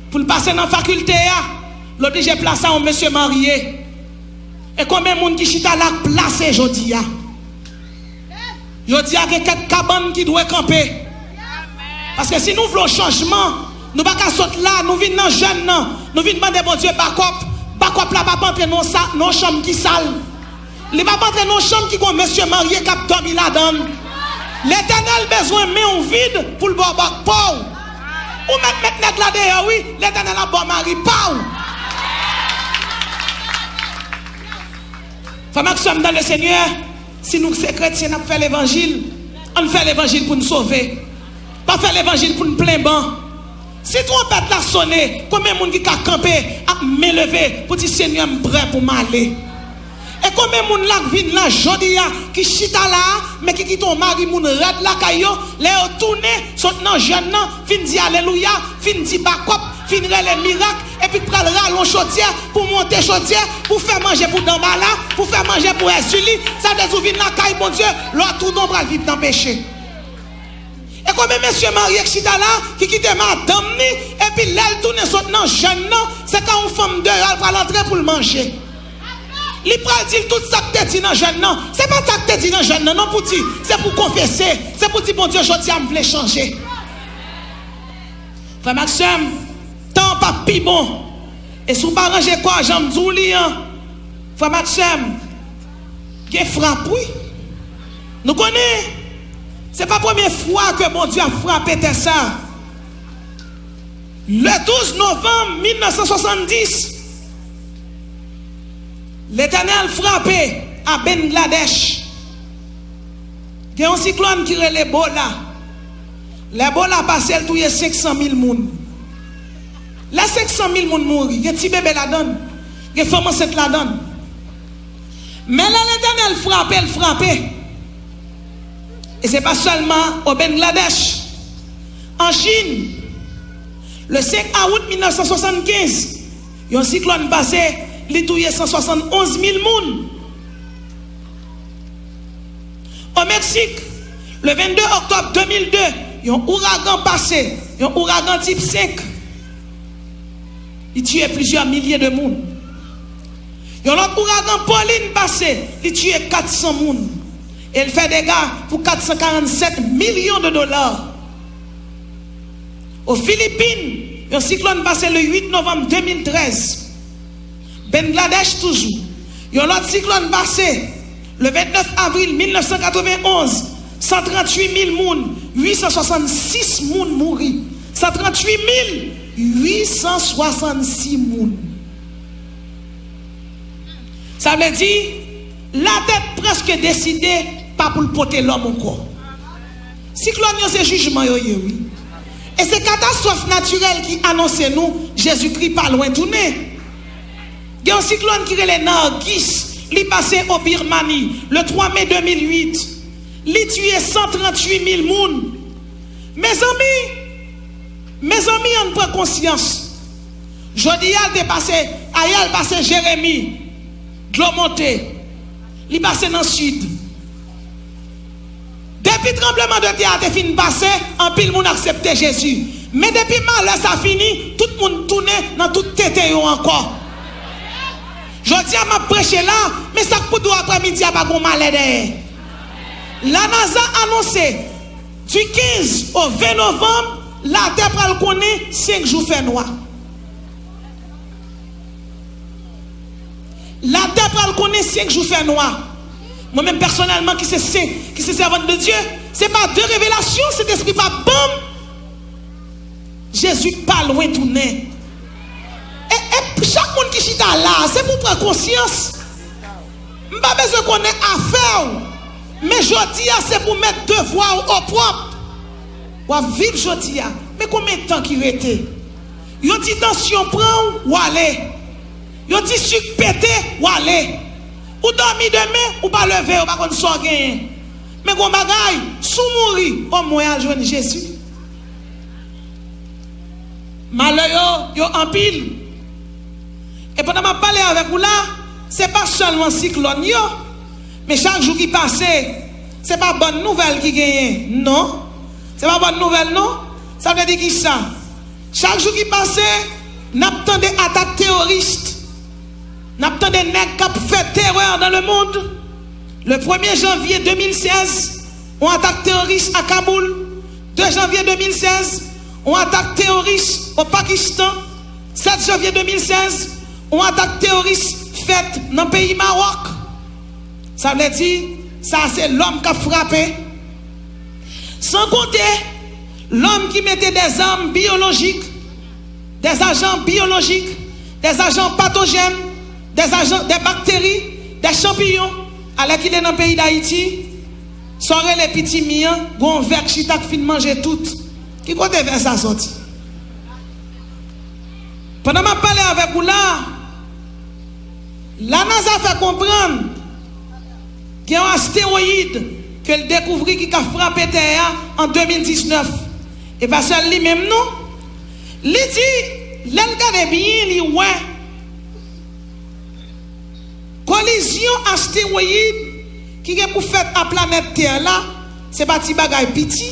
pou l pase nan fakilte a, l oblije plase a yon mesye marye? E konbyen moun ki chita la k plase jodi a? Jodi a gen kèk kabann ki dwe kanpe. Paske si nou vle yon chanjman, nou pa ka sot la, nou vin nan jèn nan, nou vin mande Bondye bakòp. Bakòp la p ap antre nan sa, nan yon chanm ki sal. Li p ap antre nan yon chanm ki gon mesye marye k ap dòmi ladan l. Letènèl bezwen men w vid pou l ba w bak pa w. Ou mèt met nèg la deyò, wi, Letènèl ap ba w mari pa w. Frè m ak sè m dans le Seigneur, si nou se kretyen, n ap fè levanjil, ann fè levanjil pou n sove. Pa fè levanjil pou n plen ban. Si twonpèt la sone, konbyen moun ki ka kanpe ak men leve pou di, Senyè, m prè pou m ale? E konbyen moun la k vin la jodi a, ki chita la a, men ki kite yon mari moun rèd lakay yo, lè yo tounen, sot nan jèn nan, fin di alelouya, fin di bakòp, fin rele mirak, epi k pral rale yon chodyè pou monte chodyè, pou fè manje pou Danbala, pou fè manje pou Èzili, sa vle di w vin lakay Bondye, lè w tounen w pral viv nan peche. E konbyen mesye marye k chita la, ki kite madanm ni, epi lè l tounen sot nan jèn nan, se ka yon fanm deyò l pral antre pou l manje. Li pral di l tout sa k te di nan jèn nan. Se pa sa k te di nan jèn nan, non, pou di, se pou konfese, se pou di, Bondye, jodi a m vle chanje. Frè m ak sè m, tan an p ap pi bon. E si w pa ranje kò a jan m di w li an, frè m ak sè m, gen frap, wi. Nou konnen, se pa premye fwa ke Bondye ap frape tè sa. Le douz novanm mil nèf san swasanndis, Letènèl frape a Bangladèch. Gen yon siklòn ki rele Bola. Lè Bola pase, l touye senk san mil moun. Lè senk san mil moun mouri, gen ti bebe ladan l, gen fanm ansent ladan l. Men lè Letènèl frape, l frape. E se pa sèlman o Bangladèch. An Chin, le senk a out mil nèf san swasann kenz, yon siklòn pase, li touye san swasann onz mil moun. O Meksik, le vennde oktòb de mil de, yon ouragan pase, yon ouragan tip senk. Li tiye plizyè milye de moun. Yon lòt ouragan Pauline pase, li tiye kat san moun. E l fè dega pou kat san karannsèt milyon de dola. O Filipin, yon siklòn pase le uit novanm de mil trèz. Bangladèch toujou, yon lòt siklòn pase le vennèf avril mil nèf san katrevenonz, san tranntuit mil moun, uit san swasannsis moun mouri. San tranntuit mil uit san swasannsis moun. Sa vle di, latè prèske deside pa pou l pote lòm ankò. Siklòn yo se jijman yo ye, wi. E se katastwòf natirèl ki anonse nou Jezikri pa lwen tounen. Gen yon siklòn ki rele Nargis, li pase o Birmani, le twa me de mil uit. Li tiye san tranntuit mil moun. Mezanmi, mezanmi, ann pran konsyans. Jodi a, l te pase, ayè, l pase Jeremi, dlo monte, li pase nan sid. Depi tranblemanntè a te fin pase, anpil moun aksepte Jezi. Men depi malè sa fini, tout moun tounen nan tout tenten yo ankò. Jodi a m ap preche la, men sa k pou dwe aprèmidi a pa gon malè dèyè. La NASA anonse, du kenz o ven novanm, latè pral konnen senk jou fè nwa. Latè pral konnen senk jou fè nwa. Mwen menm pèsonèlman ki se, se, ki se sèvant de Dye, se pa de revelasyon Sentespri pa ban m. Jezi pa lwen tounen. E, e chak moun ki chita la, se pou pran konsyans. M pa bezwen konnen afè w, men jodi a se pou met devwa w opwòp. W ap viv jodi a, men konbyen tan ki rete? Yo di tansyon pran w, w ale. Yo di sik pete, w ale. Ou dòmi demen, ou pa leve, ou pa konn sa w genyen. Men gon bagay, si w mouri, omwen al jwenn Jezi. Malè yo, yo anpil. E pandan m ap pale avèk ou la, se pa sèlman siklòn yo, men chak jou ki pase, se pa bòn nouvèl ki genyen, non. Se pa bòn nouvèl, non. Sa vle di kisa? Chak jou ki pase, n ap tande atak teworis. N ap tande nèg k ap fè terè dans le monde. Le premye janvye de mil sèz, yon atak teworis a Kaboul. De janvye de mil sèz, yon atak teworis o Pakistan. Sèt janvye de mil sèz, yon atak teworis fèt nan peyi Mawòk. Sa vle di, sa se lòm k ap frape. San konte lòm ki mete dèzam biyolojik, dèzajan biyolojik, dèzajan patojèn, dèzajan, dè bakteri, dè chanpiyon, alèkile nan peyi Dayiti, sa w rele pitimi an, gon vè k chita k fin manje tout. Ki kote vè sa sòti? Pandan m ap pale avèk ou la, la NASA fè konprann gen yon astewoyid ke l dekouvri ki ka frape tè a an de mil diznèf. E pa sèl li menm, non. Li di, lè l gade byen, li wè kolizyon astewoyid ki gen pou fèt a planèt tè la, se pa ti bagay piti.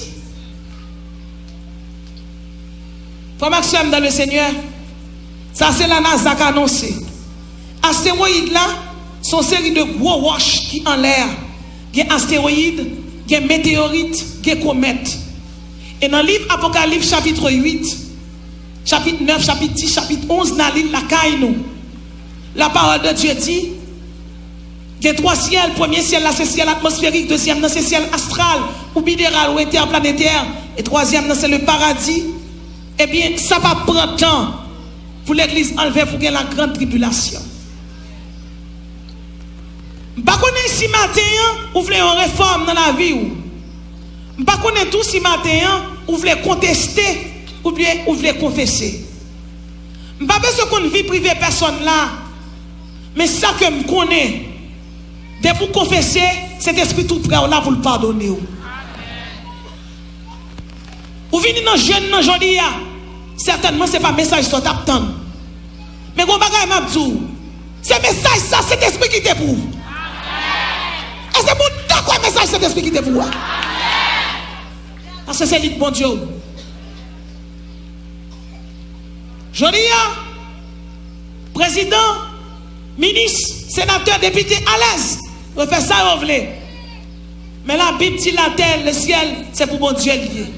Frè m ak sè m dans le Seigneur, sa se la NASA k anonse. Astewoyid la, se yon seri de gwo wòch ki anlè a. Gen astewoyid, gen meteyorit, gen komèt. E nan liv Apokalips chapit uit, chapit nèf, chapit dis, chapit onz, n a li l lakay nou. La parole de Dieu dit, gen twa syèl, premye syèl la se syèl atmosferik, dezyèm nan se syèl astral ou mineral ou entèplanetè, e twazyèm nan se le paradi. Ebyen, sa p ap pran tan pou legliz anlve pou gen la grande tribulation. M pa konnen si maten an ou vle yon refòm nan lavi w. M pa konnen tou si maten an ou vle konteste oubyen ou vle konfese. M pa bezwen konn vi prive pèsonn la, men sa ke m konnen, depi w konfese, Sentespri tou prè w la pou l padone w. Ou vini nan jèn nan jodi a, sètènman se pa mesaj sa w t ap tann. Men gon bagay m ap di w, se mesaj sa Sentespri kite pou ou. E se pou w ta kwè mesaj Sentespri kite pou ou a. Paske se li k Bondye w. Jodi a, prezidan, minis, senatè, depite alèz, yo fè sa yo vle. Men Labib di latè, lesyèl, se pou Bondye li ye.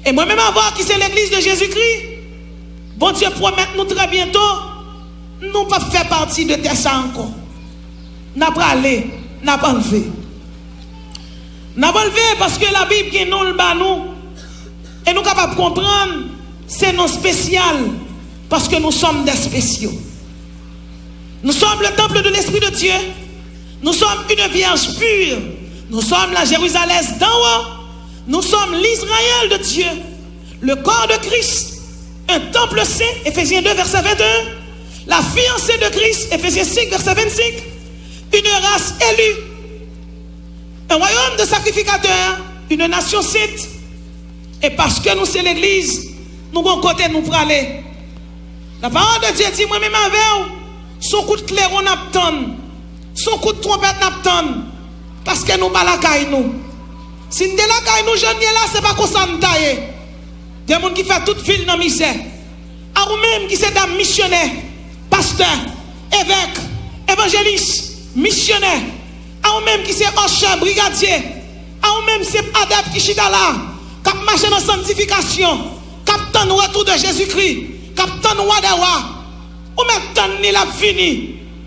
E mwen menm avè w ki se Legliz de Jezikri, Bondye pwomèt nou trè byento, nou p ap fè pati de tè sa ankò. N ap ale, n ap anlve. N ap anlve paske Labib gen non l ba nou. E nou kapab konprann se non espesyal, paske nous sommes des spéciaux. Nous sommes le temple de l'Esprit de Dieu. Nous sommes une vierge pure. Nous sommes la Jérusalem d'en haut. Nous sommes l'Israël de Dieu, le corps de Christ, un temple saint, Éphésiens deux, verset vingt et un, la fiancée de Christ, Éphésiens cinq, verset vingt-cinq, une race élue, un royaume de sacrificateurs, une nation sainte. E paske nou se legliz, nou gon kote nou prale. La parole de Dieu di, mwen menm avè w, se yon kout klewon n ap tann, se yon kout twonpèt n ap tann, paske nou pa lakay nou. Si n te lakay nou, jan n ye la, se pa konsa n ta ye. De moun ki fè tout vi l nan mizè. A ou menm ki se dam misyonè, pastè, Evèk, evanjelis, misyonè, a ou menm ki se òchè, brigadye, a ou menm se adèp ki chita la, k ap mache nan santifikasyon, k ap tann retou de Jezikri, k ap tann Wa dè wa. Ou mèt tann li, l ap vini.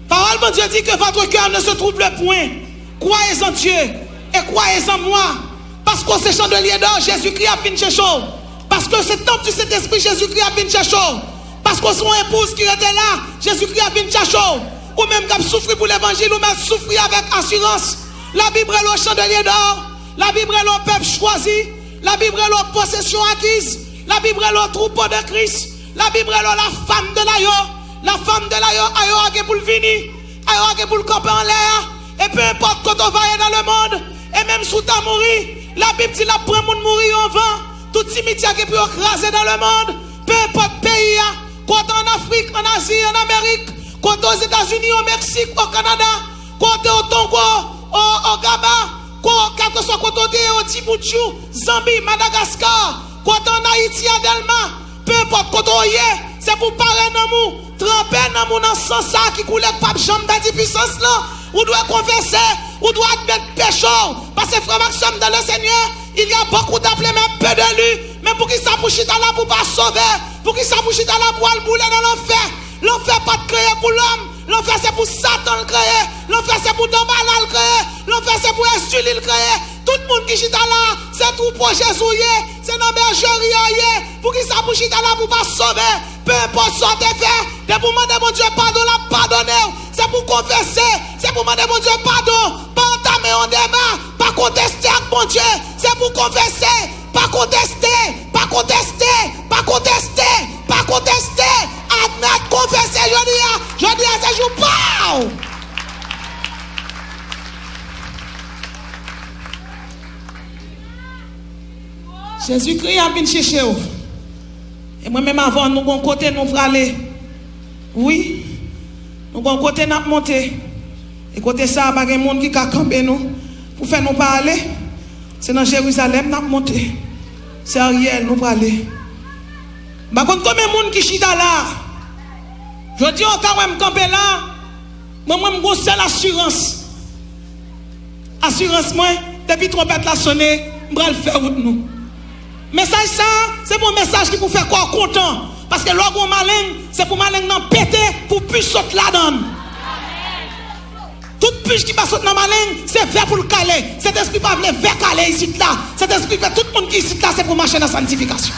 Pawòl Bondye di ke votre cœur ne se trouble point. Croyez en Dieu et croyez en moi. Paske w se chandelier d'or, Jezikri ap vin chèche w. Paske w se tanp di Sentespri, Jezikri ap vin chèche w. Paske w se yon epouz ki rete la, Jezikri ap vin chèche w. Ou menm k ap soufri pou levanjil, ou mèt soufri avèk asirans. Labib rele w chandelier d'or. Labib rele w pèp chwazi. Labib rele w posesyon akiz. Labib rele w troupeau de Christ. Labib rele w la femme de l'agneau. La femme de l'agneau, agneau a gen pou l vini. Agneau a gen pou l kanpe anlè a. E peu importe kote w va ye dans le monde, e menm si w ta mouri, Labib di l ap pran moun mouri yo anvan. Tout simityè gen pou yo kraze dans le monde. Peu importe peyi a, kote w te ann Afrik, ann Azi, ann Amerik, kote Ozetazini, o Meksik, o Kanada, kote w te o Tongo, o, o Gaba, ko-, kèlkeswa kote w te ye, o Djiboutjou, Zanbi, Madagaskar, kote w te ann Ayiti, a Dèlma, peu importe kote w ye, se pou w pare nanm ou, tranpe nanm ou nan san sa a ki koule k p ap janm pèdi pisans lan. Ou dwe konfese, ou dwe admèt peche w. Paske frè m ak sè m dans le Seigneur, il y a beaucoup d'appelés, mais peu d'élus. Men poukisa pou w chita la pou w pa sove? Poukisa pou w chita la pou w al boule nan lanfè? Lanfè pa t kreye pou lòm. Lanfè se pou Satan l kreye. Lanfè se pou Danbala l kreye. Lanfè se pou Èzili l kreye. Tout moun ki chita la, se twoupo Jezi w ye. Se nan bèjeri a w ye. Poukisa pou w chita la pou w pa sove? Peu importe sa w te fè, depi w mande Bondye padon, l ap padone w. Se pou w konfese. Se pou w mande Bondye padon. Pa antame yon deba. Pa konteste ak Bondye. Se pou w konfese. Pa konteste, pa konteste, pa konteste, pa konteste. Admèt, konfese jodi a. Jodi a se jou pa w. Jezikri ap vin chèche w. E mwen menm avè w, nou gon kote nou prale. Wi, nou gon kote n ap monte. E kote sa a, pa gen moun ki ka kanpe nou pou fè nou pa ale. Se nan Jerizalèm n ap monte. Se Ariel nou prale. M pa konn konbyen moun ki chita la. Jodi a, w ka wè m kanpe la. Mwen, mwen, m gon sèl asirans. Asirans mwen, depi twonpèt la sonnen, m pral fè wout nou. Mesaj sa a, se pa yon mesaj ki pou fè kò w kontan. Paske lè w gon maleng, se pou maleng nan pete, pou pich sot ladan l. Tout pich ki pa sot nan maleng, se vè pou l kale. Sentespri pa vle vè kale isit la. Sentespri vle tout moun ki isit la, se pou mache nan sanntifikasyon.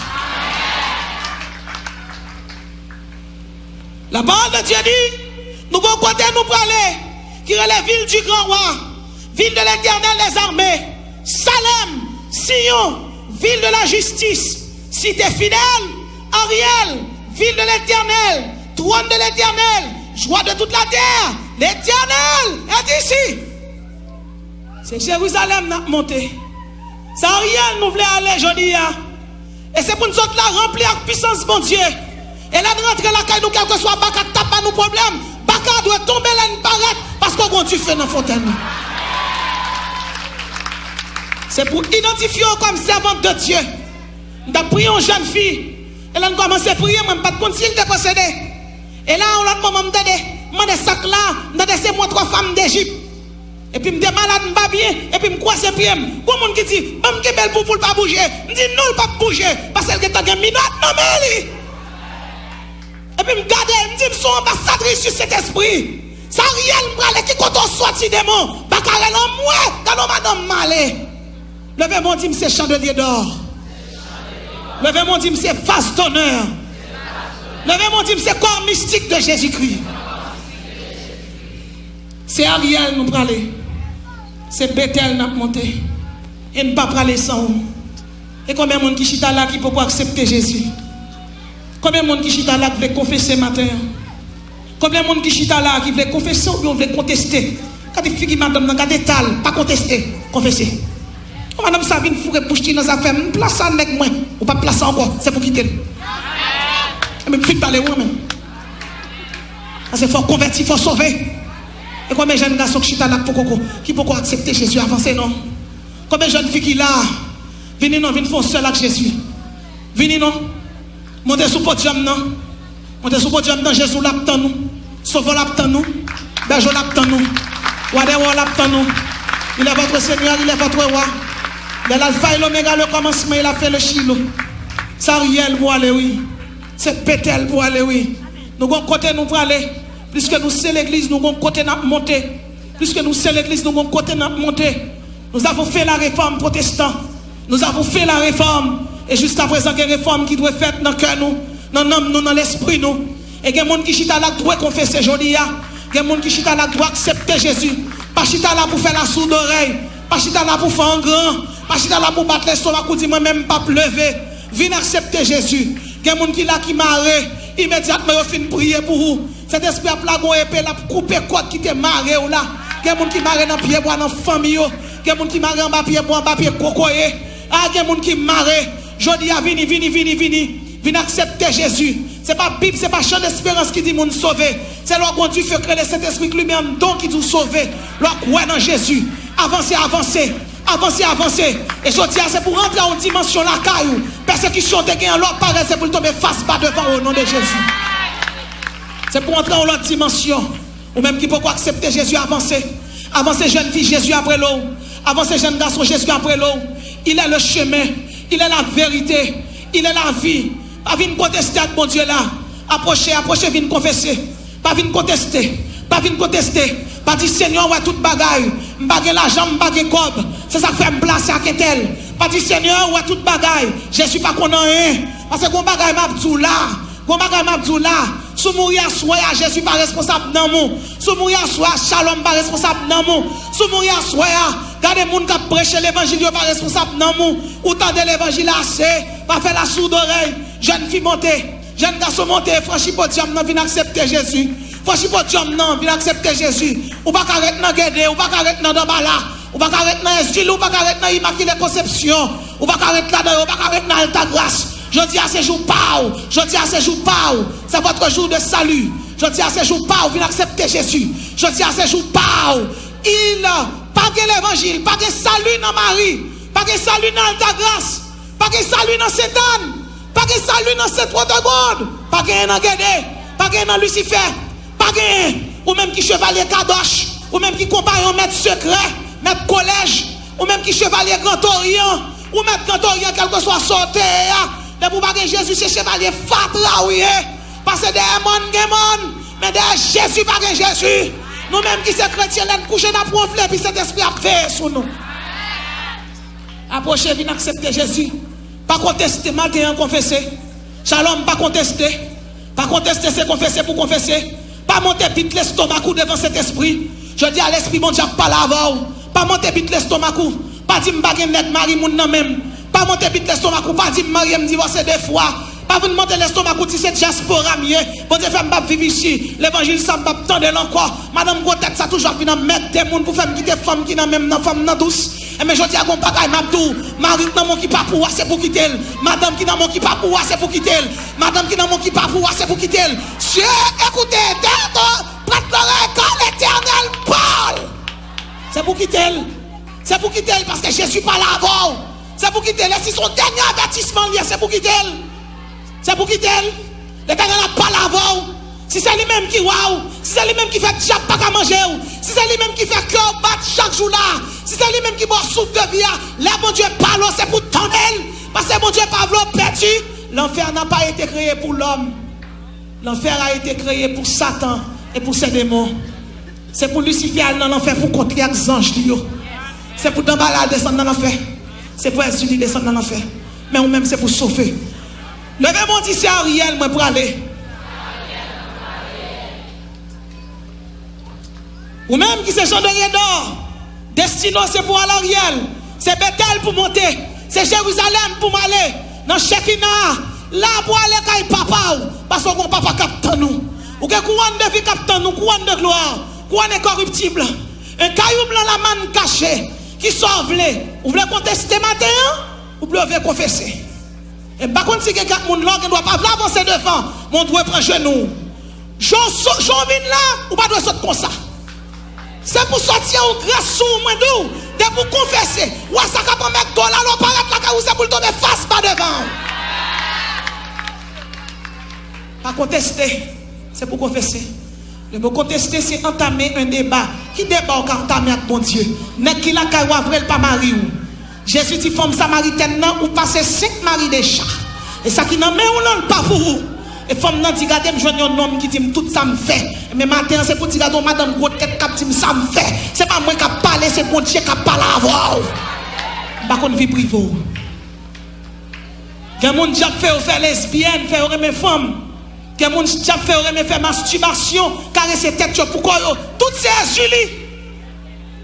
La parole de Dieu dit, nou gon kote nou prale, ki rele vil du grand roi, ville de l'Éternel des armées, Salem, Siyon, ville de la justice, cité fidèle, Ariel, ville de l'Éternel, trône de l'Éternel, joie de toute la terre, l'Éternel est ici. Se Jerizalèm n ap monte. Se Ariel nou vle ale jodi a. E se pou n sot la ranpli ak pisans Bondye. E lè n rantre lakay nou, kèlkeswa baka k t ap ba nou pwoblèm, baka a dwe tonbe lè n parèt, paske w gon dife nan fontèn ou. Se pou idantifye w kòm sèvant de Dieu. M t ap priye yon jèn fi, e lè n kòmanse priye, mwen, m pa t konn si l te posede. E la, yon lòt moman, m tande, m mande sa k la, m tande se mwen twa fanm Dejip. Epi m te malad, m pa byen, epi m kwase pye m. Gon moun ki di, "Ban m kenbe l pou, pou l pa bouje." M di, "Non, l p ap bouje, paske l gentan gen minòt nan men li." Epi m gade l, m di, "M se yon anbasadris di Sentespri. Sa Ariel m prale, ki kote w soti, demon? Baka rele anmwe, gade yon madanm male." Leve men w, di, "M se chandelier d'or." Leve men w, di, "M se vase d'honneur." Leve men w, di, "M se corps mystique de Jésus-Christ." Se Ariel nou prale. Se Betèl n ap monte. E n pa prale san w. E konbyen moun ki chita la ki poko aksepte Jezi? Konbyen moun ki chita la k vle konfese maten an? Konbyen moun ki chita la ki vle konfese oubyen w vle konteste? Gade figi madanm nan, gade eta l, pa konteste, konfese. Yon madanm sa vin foure bouch li nan zafè m, m plas sa nèg mwen, ou p ap plas sa ankò, se pou kite l. Ebyen, m fin pale wi, men. Paske fò w konvèti, fò w sove. E konbyen jèn gason k chita la k poko, ki poko aksepte Jezi, avanse non. Konbyen jèn fi ki la, vini non, vin fè yon sèl ak Jezi. Vini non. Monte sou podyòm nan. Monte sou podyòm nan, Jezi w la ap tann ou. Sovè w ap tann ou. Bèje w ap tann ou. Wa dè wa w ap tann ou. Il est votre Seigneur, il est votre roi. Il est l'alpha et l'oméga, le commencement et la fin, le Shiloh. Se Ariel pou ale, wi. Se Betèl pou ale, wi. Nou gon kote nou prale. Pliske nou se legliz, nou gon kote n ap monte. Pliske nou se legliz, nou gon kote n ap monte. Nous avons fait la réforme, protestan. Nous avons fait la réforme. E jiska prezan, gen refòm ki dwe fèt nan kè nou, nan nanm nou, nan lespri nou. E gen moun ki chita la k dwe konfese jodi a. Gen moun ki chita la k dwe aksepte Jezi. Pa chita la pou fè lasoudorèy. Pa chita la pou fè angran. Pa chita la pou bat lestomak ou di, "Mwen menm m p ap leve." Vin aksepte Jezi. Gen moun ki la ki mare. Imedyatman yo fin priye pou ou, Sentespri ap lage yon epe, l ap koupe kòd ki te mare w la. Gen moun ki mare nan pyebwa nan fanmi yo. Gen moun ki mare anba pyebwa, anba pye kokoye. A, gen moun ki mare. Jodi a, vini, vini, vini, vini. Vin aksepte Jezi. Se pa Bib, se pa Chan Desperans ki di moun sove. Se lè w gon dife k rele Sentespri k limen anndan w ki di w sove. Lè w kwè nan Jezi. Avanse, avanse. Avanse, avanse. E jodi a, se pou rantre yon dimansyon lakay ou. Pèsekisyon w te genyen lè w parèt, se pou l tonbe fas ba devan w, o non de Jezi. Se pou w antre yon lòt dimansyon. Ou menm ki poko aksepte Jezi, avanse. Avanse, jèn fi, Jezi ap rele w. Avanse, jèn gason, Jezi ap rele w. Il est le chemin, il est la vérité, il est la vie. Pa vin konteste ak Bondye la. Apwoche, apwoche, vin konfese. Pa vin konteste. Pa vin konteste. Pa di, "Senyè, ou wè tout bagay. M pa gen lajan, m pa gen kòb. Se sa k fè m plase ak entèl." Pa di, "Senyè, ou wè tout bagay. Jezi pa konn anyen." Paske gon bagay m ap di w la. Gon bagay m ap di w la. Si w mouri aswè a, Jezi pa responsab nanm ou. Si w mouri aswè a, Shalom pa responsab nanm ou. Si w mouri aswè a, gade moun k ap preche levanjil yo pa responsab nanm ou. Ou tande levanjil ase. Pa fè lasoudorèy. Jèn fi, monte. Jèn gason, monte, franchi podyòm nan, vin aksepte Jezi. Franchi podyòm nan, vin aksepte Jezi. Ou pa ka ret nan Gede, ou pa ka ret nan Danbala, ou pa ka ret nan Èzil, ou pa ka ret nan Imakile Konsepsyon, ou pa ka ret ladan yo, ou pa ka ret nan Altagras. Jodi a se jou pa w. Jodi a se jou pa w. C'est votre jour de salut. Jodi a se jou pa w. Vin aksepte Jezi. Jodi a se jou pa w. Il, pa gen levanjil, pa gen sali nan Mari, pa gen sali nan Altagras, pa gen sali nan Sentàn. Pa gen sali nan Sent Wodegod. Pa genyen nan Gede. Pa genyen nan Lisifè. Pa genyen. Ou menm ki chevalye Kadosh. Ou menm ki konpayon mèt sekrè, mèt kolèj. Ou menm ki chevalye Gran Toryan. Ou mèt Gran Toryan, kèlkeswa sa w te ye a. Depi w pa gen Jezi, se chevalye fatra w ye. Paske dèyè mòn gen mòn. Men dèyè Jezi pa gen Jezi. Nou menm ki se kretyen, lè n kouche, n ap wonfle, epi Sentespri ap veye sou nou. Apwoche, vin aksepte Jezi. Pa konteste, maten an konfese. Shalom, pa konteste. Pa konteste, se konfese pou konfese. Pa monte bit lestomak ou devan Sentespri. Jodi a, Lespri Bondye ap pale avè w. Pa monte bit lestomak ou. Pa di, "M pa gen nèg mari moun nan men m." Pa monte bit lestomak ou. Pa di, "M marye, m divòse de fwa." Pa vin monte lestomak ou, di, "Se dyaspora m ye. Bondye fè m p ap viv isi. Levanjil sa, m p ap tande l ankò." Madanm gwo tèt sa toujou ap vin anmède moun pou fè m kite fanm ki nan men m nan, fanm nan dous. Enben, jodi a, gon bagay m ap di w. Mari k nan men w ki pa pou w a, se pou kite l. Madanm ki nan men w ki pa pou w a, se pou kite l. Madanm ki nan men w ki pa pou w a, se pou kite l. Sye, ekoute, tèto, prèt lorèy, kan Letènèl pale. Se pou kite l. Se pou kite l, paske Jezi pale avè w. Se pou kite l. E si se yon dènye avètisman l ye, se pou kite l. Se pou kite l. Letènèl ap pale avè w. Si se li menm ki wa w, si se li menm ki fè dyab pa ka manje w, si se li menm ki fè kè w bat chak jou la, si se li menm ki ba w souf de vi a, lè Bondye pale w, se pou w tande l. Paske Bondye pa vle w pèdi. L'enfer n'a pas été créé pour l'homme. L'enfer a été créé pour Satan et pour ses démons. Se pou Lisifè al nan lanfè pou kont li ak zanj li yo. Se pou Danbala al desann nan lanfè. Se pou Èzili desann nan lanfè. Men ou menm, se pou sove. Leve men w, di, "Se Ariel mwen prale." Ou menm ki se Jan de Redò, destine w se pou al Ariel. Se Betèl pou monte. Se Jerizalèm pou m ale. Nan Chekina a, la pou ale kay papa w. Paske w gon papa k ap tann ou. Ou gen kouwòn de vi k ap tann ou, kouwòn de glwa, kouwòn enkoriptib. Un caillou blanc la manne cachée. Kisa w vle? Ou vle konteste maten an? Ou vle konfese? E m pa konn si gen kèk moun la, w gen dwa pa vle avanse devan, men w dwe pran jenou w. Jan w so-, jan w vin la, ou pa dwe sot konsa. Se pou sòti an yon gras sou ou, mwen di w, depi w konfese, w wè sa k ap anmède w la, lè w parèt lakay ou, se pou l tonbe fas ba devan w. Pa konteste, se pou konfese. Le mo konteste, se antame yon deba. Ki deba w ka antame ak Bondye? Nèg ki lakay ou a vre, l pa mari w. Jezi di fanm samaritèn nan, ou pase senk mari deja. E sa ki nan men w lan, l pa pou ou. E fanm nan di, gade, m jwenn yon nonm ki di m tout sa m fè. Men maten an, se pou di, gade yon madanm gwo tèt k ap di m sa m fè. Se pa mwen k ap pale, se Bondye k ap pale avè w. M pa konn vi prive w. Gen moun djab fè yo fè lesbyèn, fè yo renmen fanm. Gen moun djab fè yo renmen fè mastibasyon, karese tèt yo pou kò yo. Tout se èzili.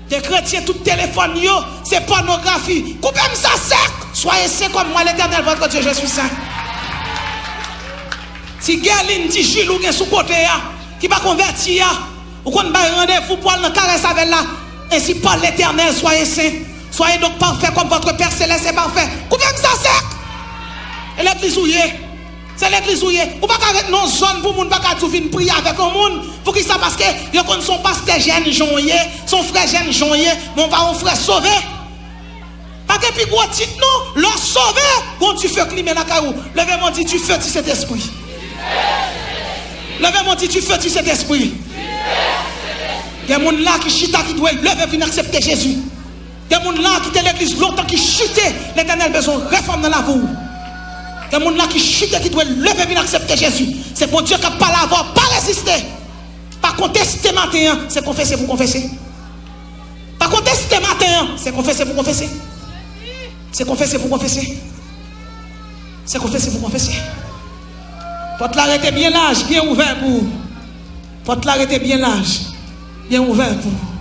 Gen kretyen, tout telefòn yo, se pònografi. Koupe m sa sèk! Soyez saints comme moi, l'Éternel votre Dieu, je suis saint. Ti Gèlin, ti Jil ou gen sou kote a, ki pa konvèti a, ou konn bay randevou pou al nan karès avè l la. Ainsi parle l'Éternel, soyez saints. Soyez donc parfaits comme votre Père céleste est parfait. Koupe m sa sèk! E legliz ou ye. Se legliz ou ye. Ou pa ka ret nan yon zòn pou moun pa ka di w vin priye avèk yon moun. Poukisa? Paske yo konn se yon pastè jèn jan w ye, se yon frè jèn jan w ye, men w pa yon frè sove. Pa gen pi gwo tit non. Lè w sove, gon dife k limen lakay ou. Leve men w di, dife di Sentespri. Leve men w di, dife di Sentespri. Gen moun la ki chita ki dwe leve vin aksepte Jezi. Gen moun la ki te legliz lontan ki chite, Letènèl bezwen refòm nan lavi w. Gen moun la ki chite ki dwe leve vin aksepte Jezi. Se Bondye k ap pale avè w, pa reziste. Pa konteste maten an, se konfese pou konfese. Pa konteste maten an, se konfese pou konfese. Se konfese pou konfese. Se konfese pou konfese. Pòt la rete byen laj, byen ouvè pou ou. Pòt la rete byen laj, byen ouvè pou ou.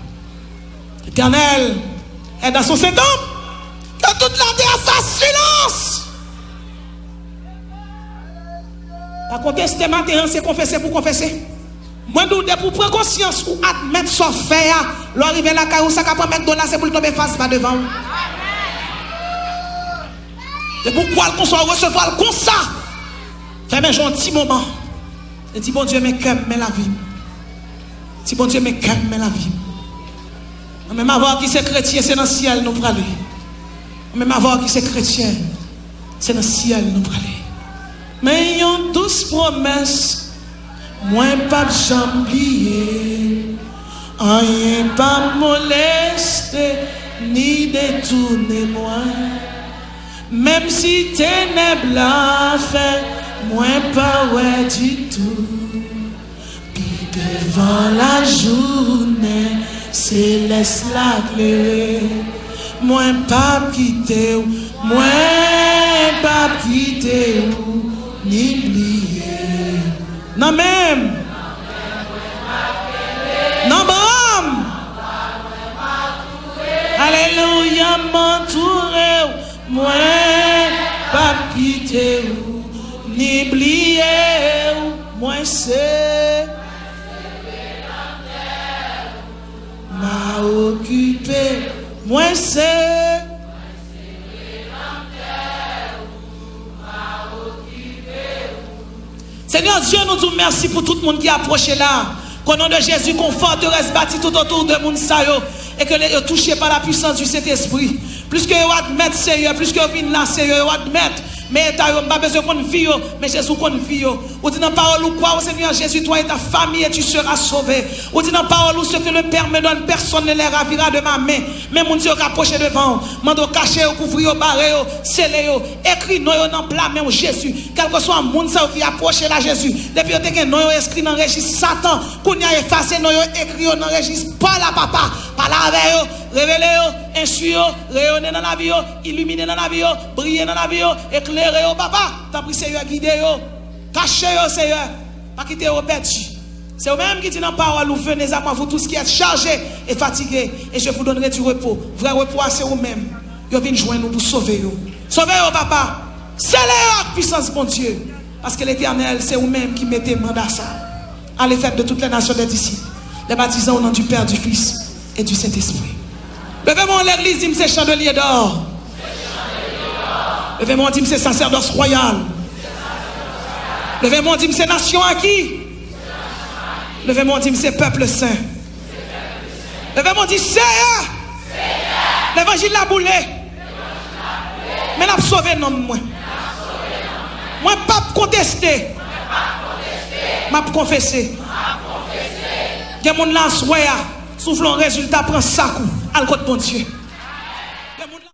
L'Éternel est dans son saint temple. Que toute la terre fasse silence. Pa konteste maten an, se konfese pou konfese. Mwen di w, depi w pran konsyans, ou admèt sa w fè a, lè w rive lakay ou, sa k ap anmèt do la, se pou l tonbe fas ba devan w. Depi w kwè l konsa, w resevwa l konsa, fèmen je w yon ti moman e di, Bondye, men kè m, men lavi m. Di, Bondye, men kè m, men lavi m. Mwen menm avè w ki se kretyen, se nan syèl nou prale. Mwen menm avè w ki se kretyen, se nan syèl nou prale. Men yon dous pwomès, mwen p ap janm bliye. Anyen p ap moleste ni detounen mwen. Menm si tenèb la fè mwen pa wè ditou, pi devan lajounen selès la klere, mwen p ap kite w, mwen p ap kite w, ni bliye. Nan men m. Nan bra m. Alelouya, m antoure w. Mwen p ap kite w, ni bliye w. Mwen se. M a okipe w. Mwen se. Senyè Dye, nou di w mèsi pou tout moun ki apwoche la. Ke non de Jezi, ke yon fòterès bati toutotou de moun sa yo, e ke yo touche pa la pwisans di Sentespri. Plis ke yo admèt, Senyè, plis ke yo vin la, Senyè, yo admèt, men eta yo, m pa bezwen konn vi yo, men Jezi, ou konn vi yo. Ou di nan pawòl ou, crois au Seigneur Jésus, toi et ta famille, et tu seras sauvé. Ou di nan pawòl ou, ce que le Père me donne, personne ne les ravira de ma main. Men moun sa yo k apwoche devan w, mande w kache yo, kouvri yo, bare yo, sele yo, ekri non yo nan pla men w, Jezi. Kèlkeswa moun sa yo ki apwoche la, Jezi, depi yo te gen non yo enskri nan rejis Satan, kounye a efase non yo, ekri yo nan rejis pa w la, Papa. Pale avè yo, revele yo, enstwi yo, reyone nan lavi yo, ilimine nan lavi yo, briye nan lavi yo, eklere yo, Papa. Tanpri, Senyè, gide yo. Kache yo, Senyè. Pa kite yo pèdi. Se ou menm ki di nan pawòl ou, venez à moi, vous tous qui êtes chargés et fatigués, et je vous donnerai du repos. Vrè repo a, se ou menm. Yo vin jwenn ou pou sove yo. Sove yo, Papa. Sele yo ak pwisans Bondye. Paske Letènèl, se ou menm ki mete manda sa. Allez, faites de toutes les nations des disciples, les baptisant au nom du Père, du Fils et du Saint-Esprit. Leve men w, legliz, di m se chandelier d'or. Leve men w, di m se sasèdòs wayal. Leve men w, di m se nasyon aki. Leve men w, di m se pèp sen. Leve men w, di, Seyè, levanjil la boule, men l ap sove nanm mwen. Mwen p ap konteste. M ap konfese. Gen moun la aswè a, si w vle yon rezilta, pran sak ou, al kot Bondye.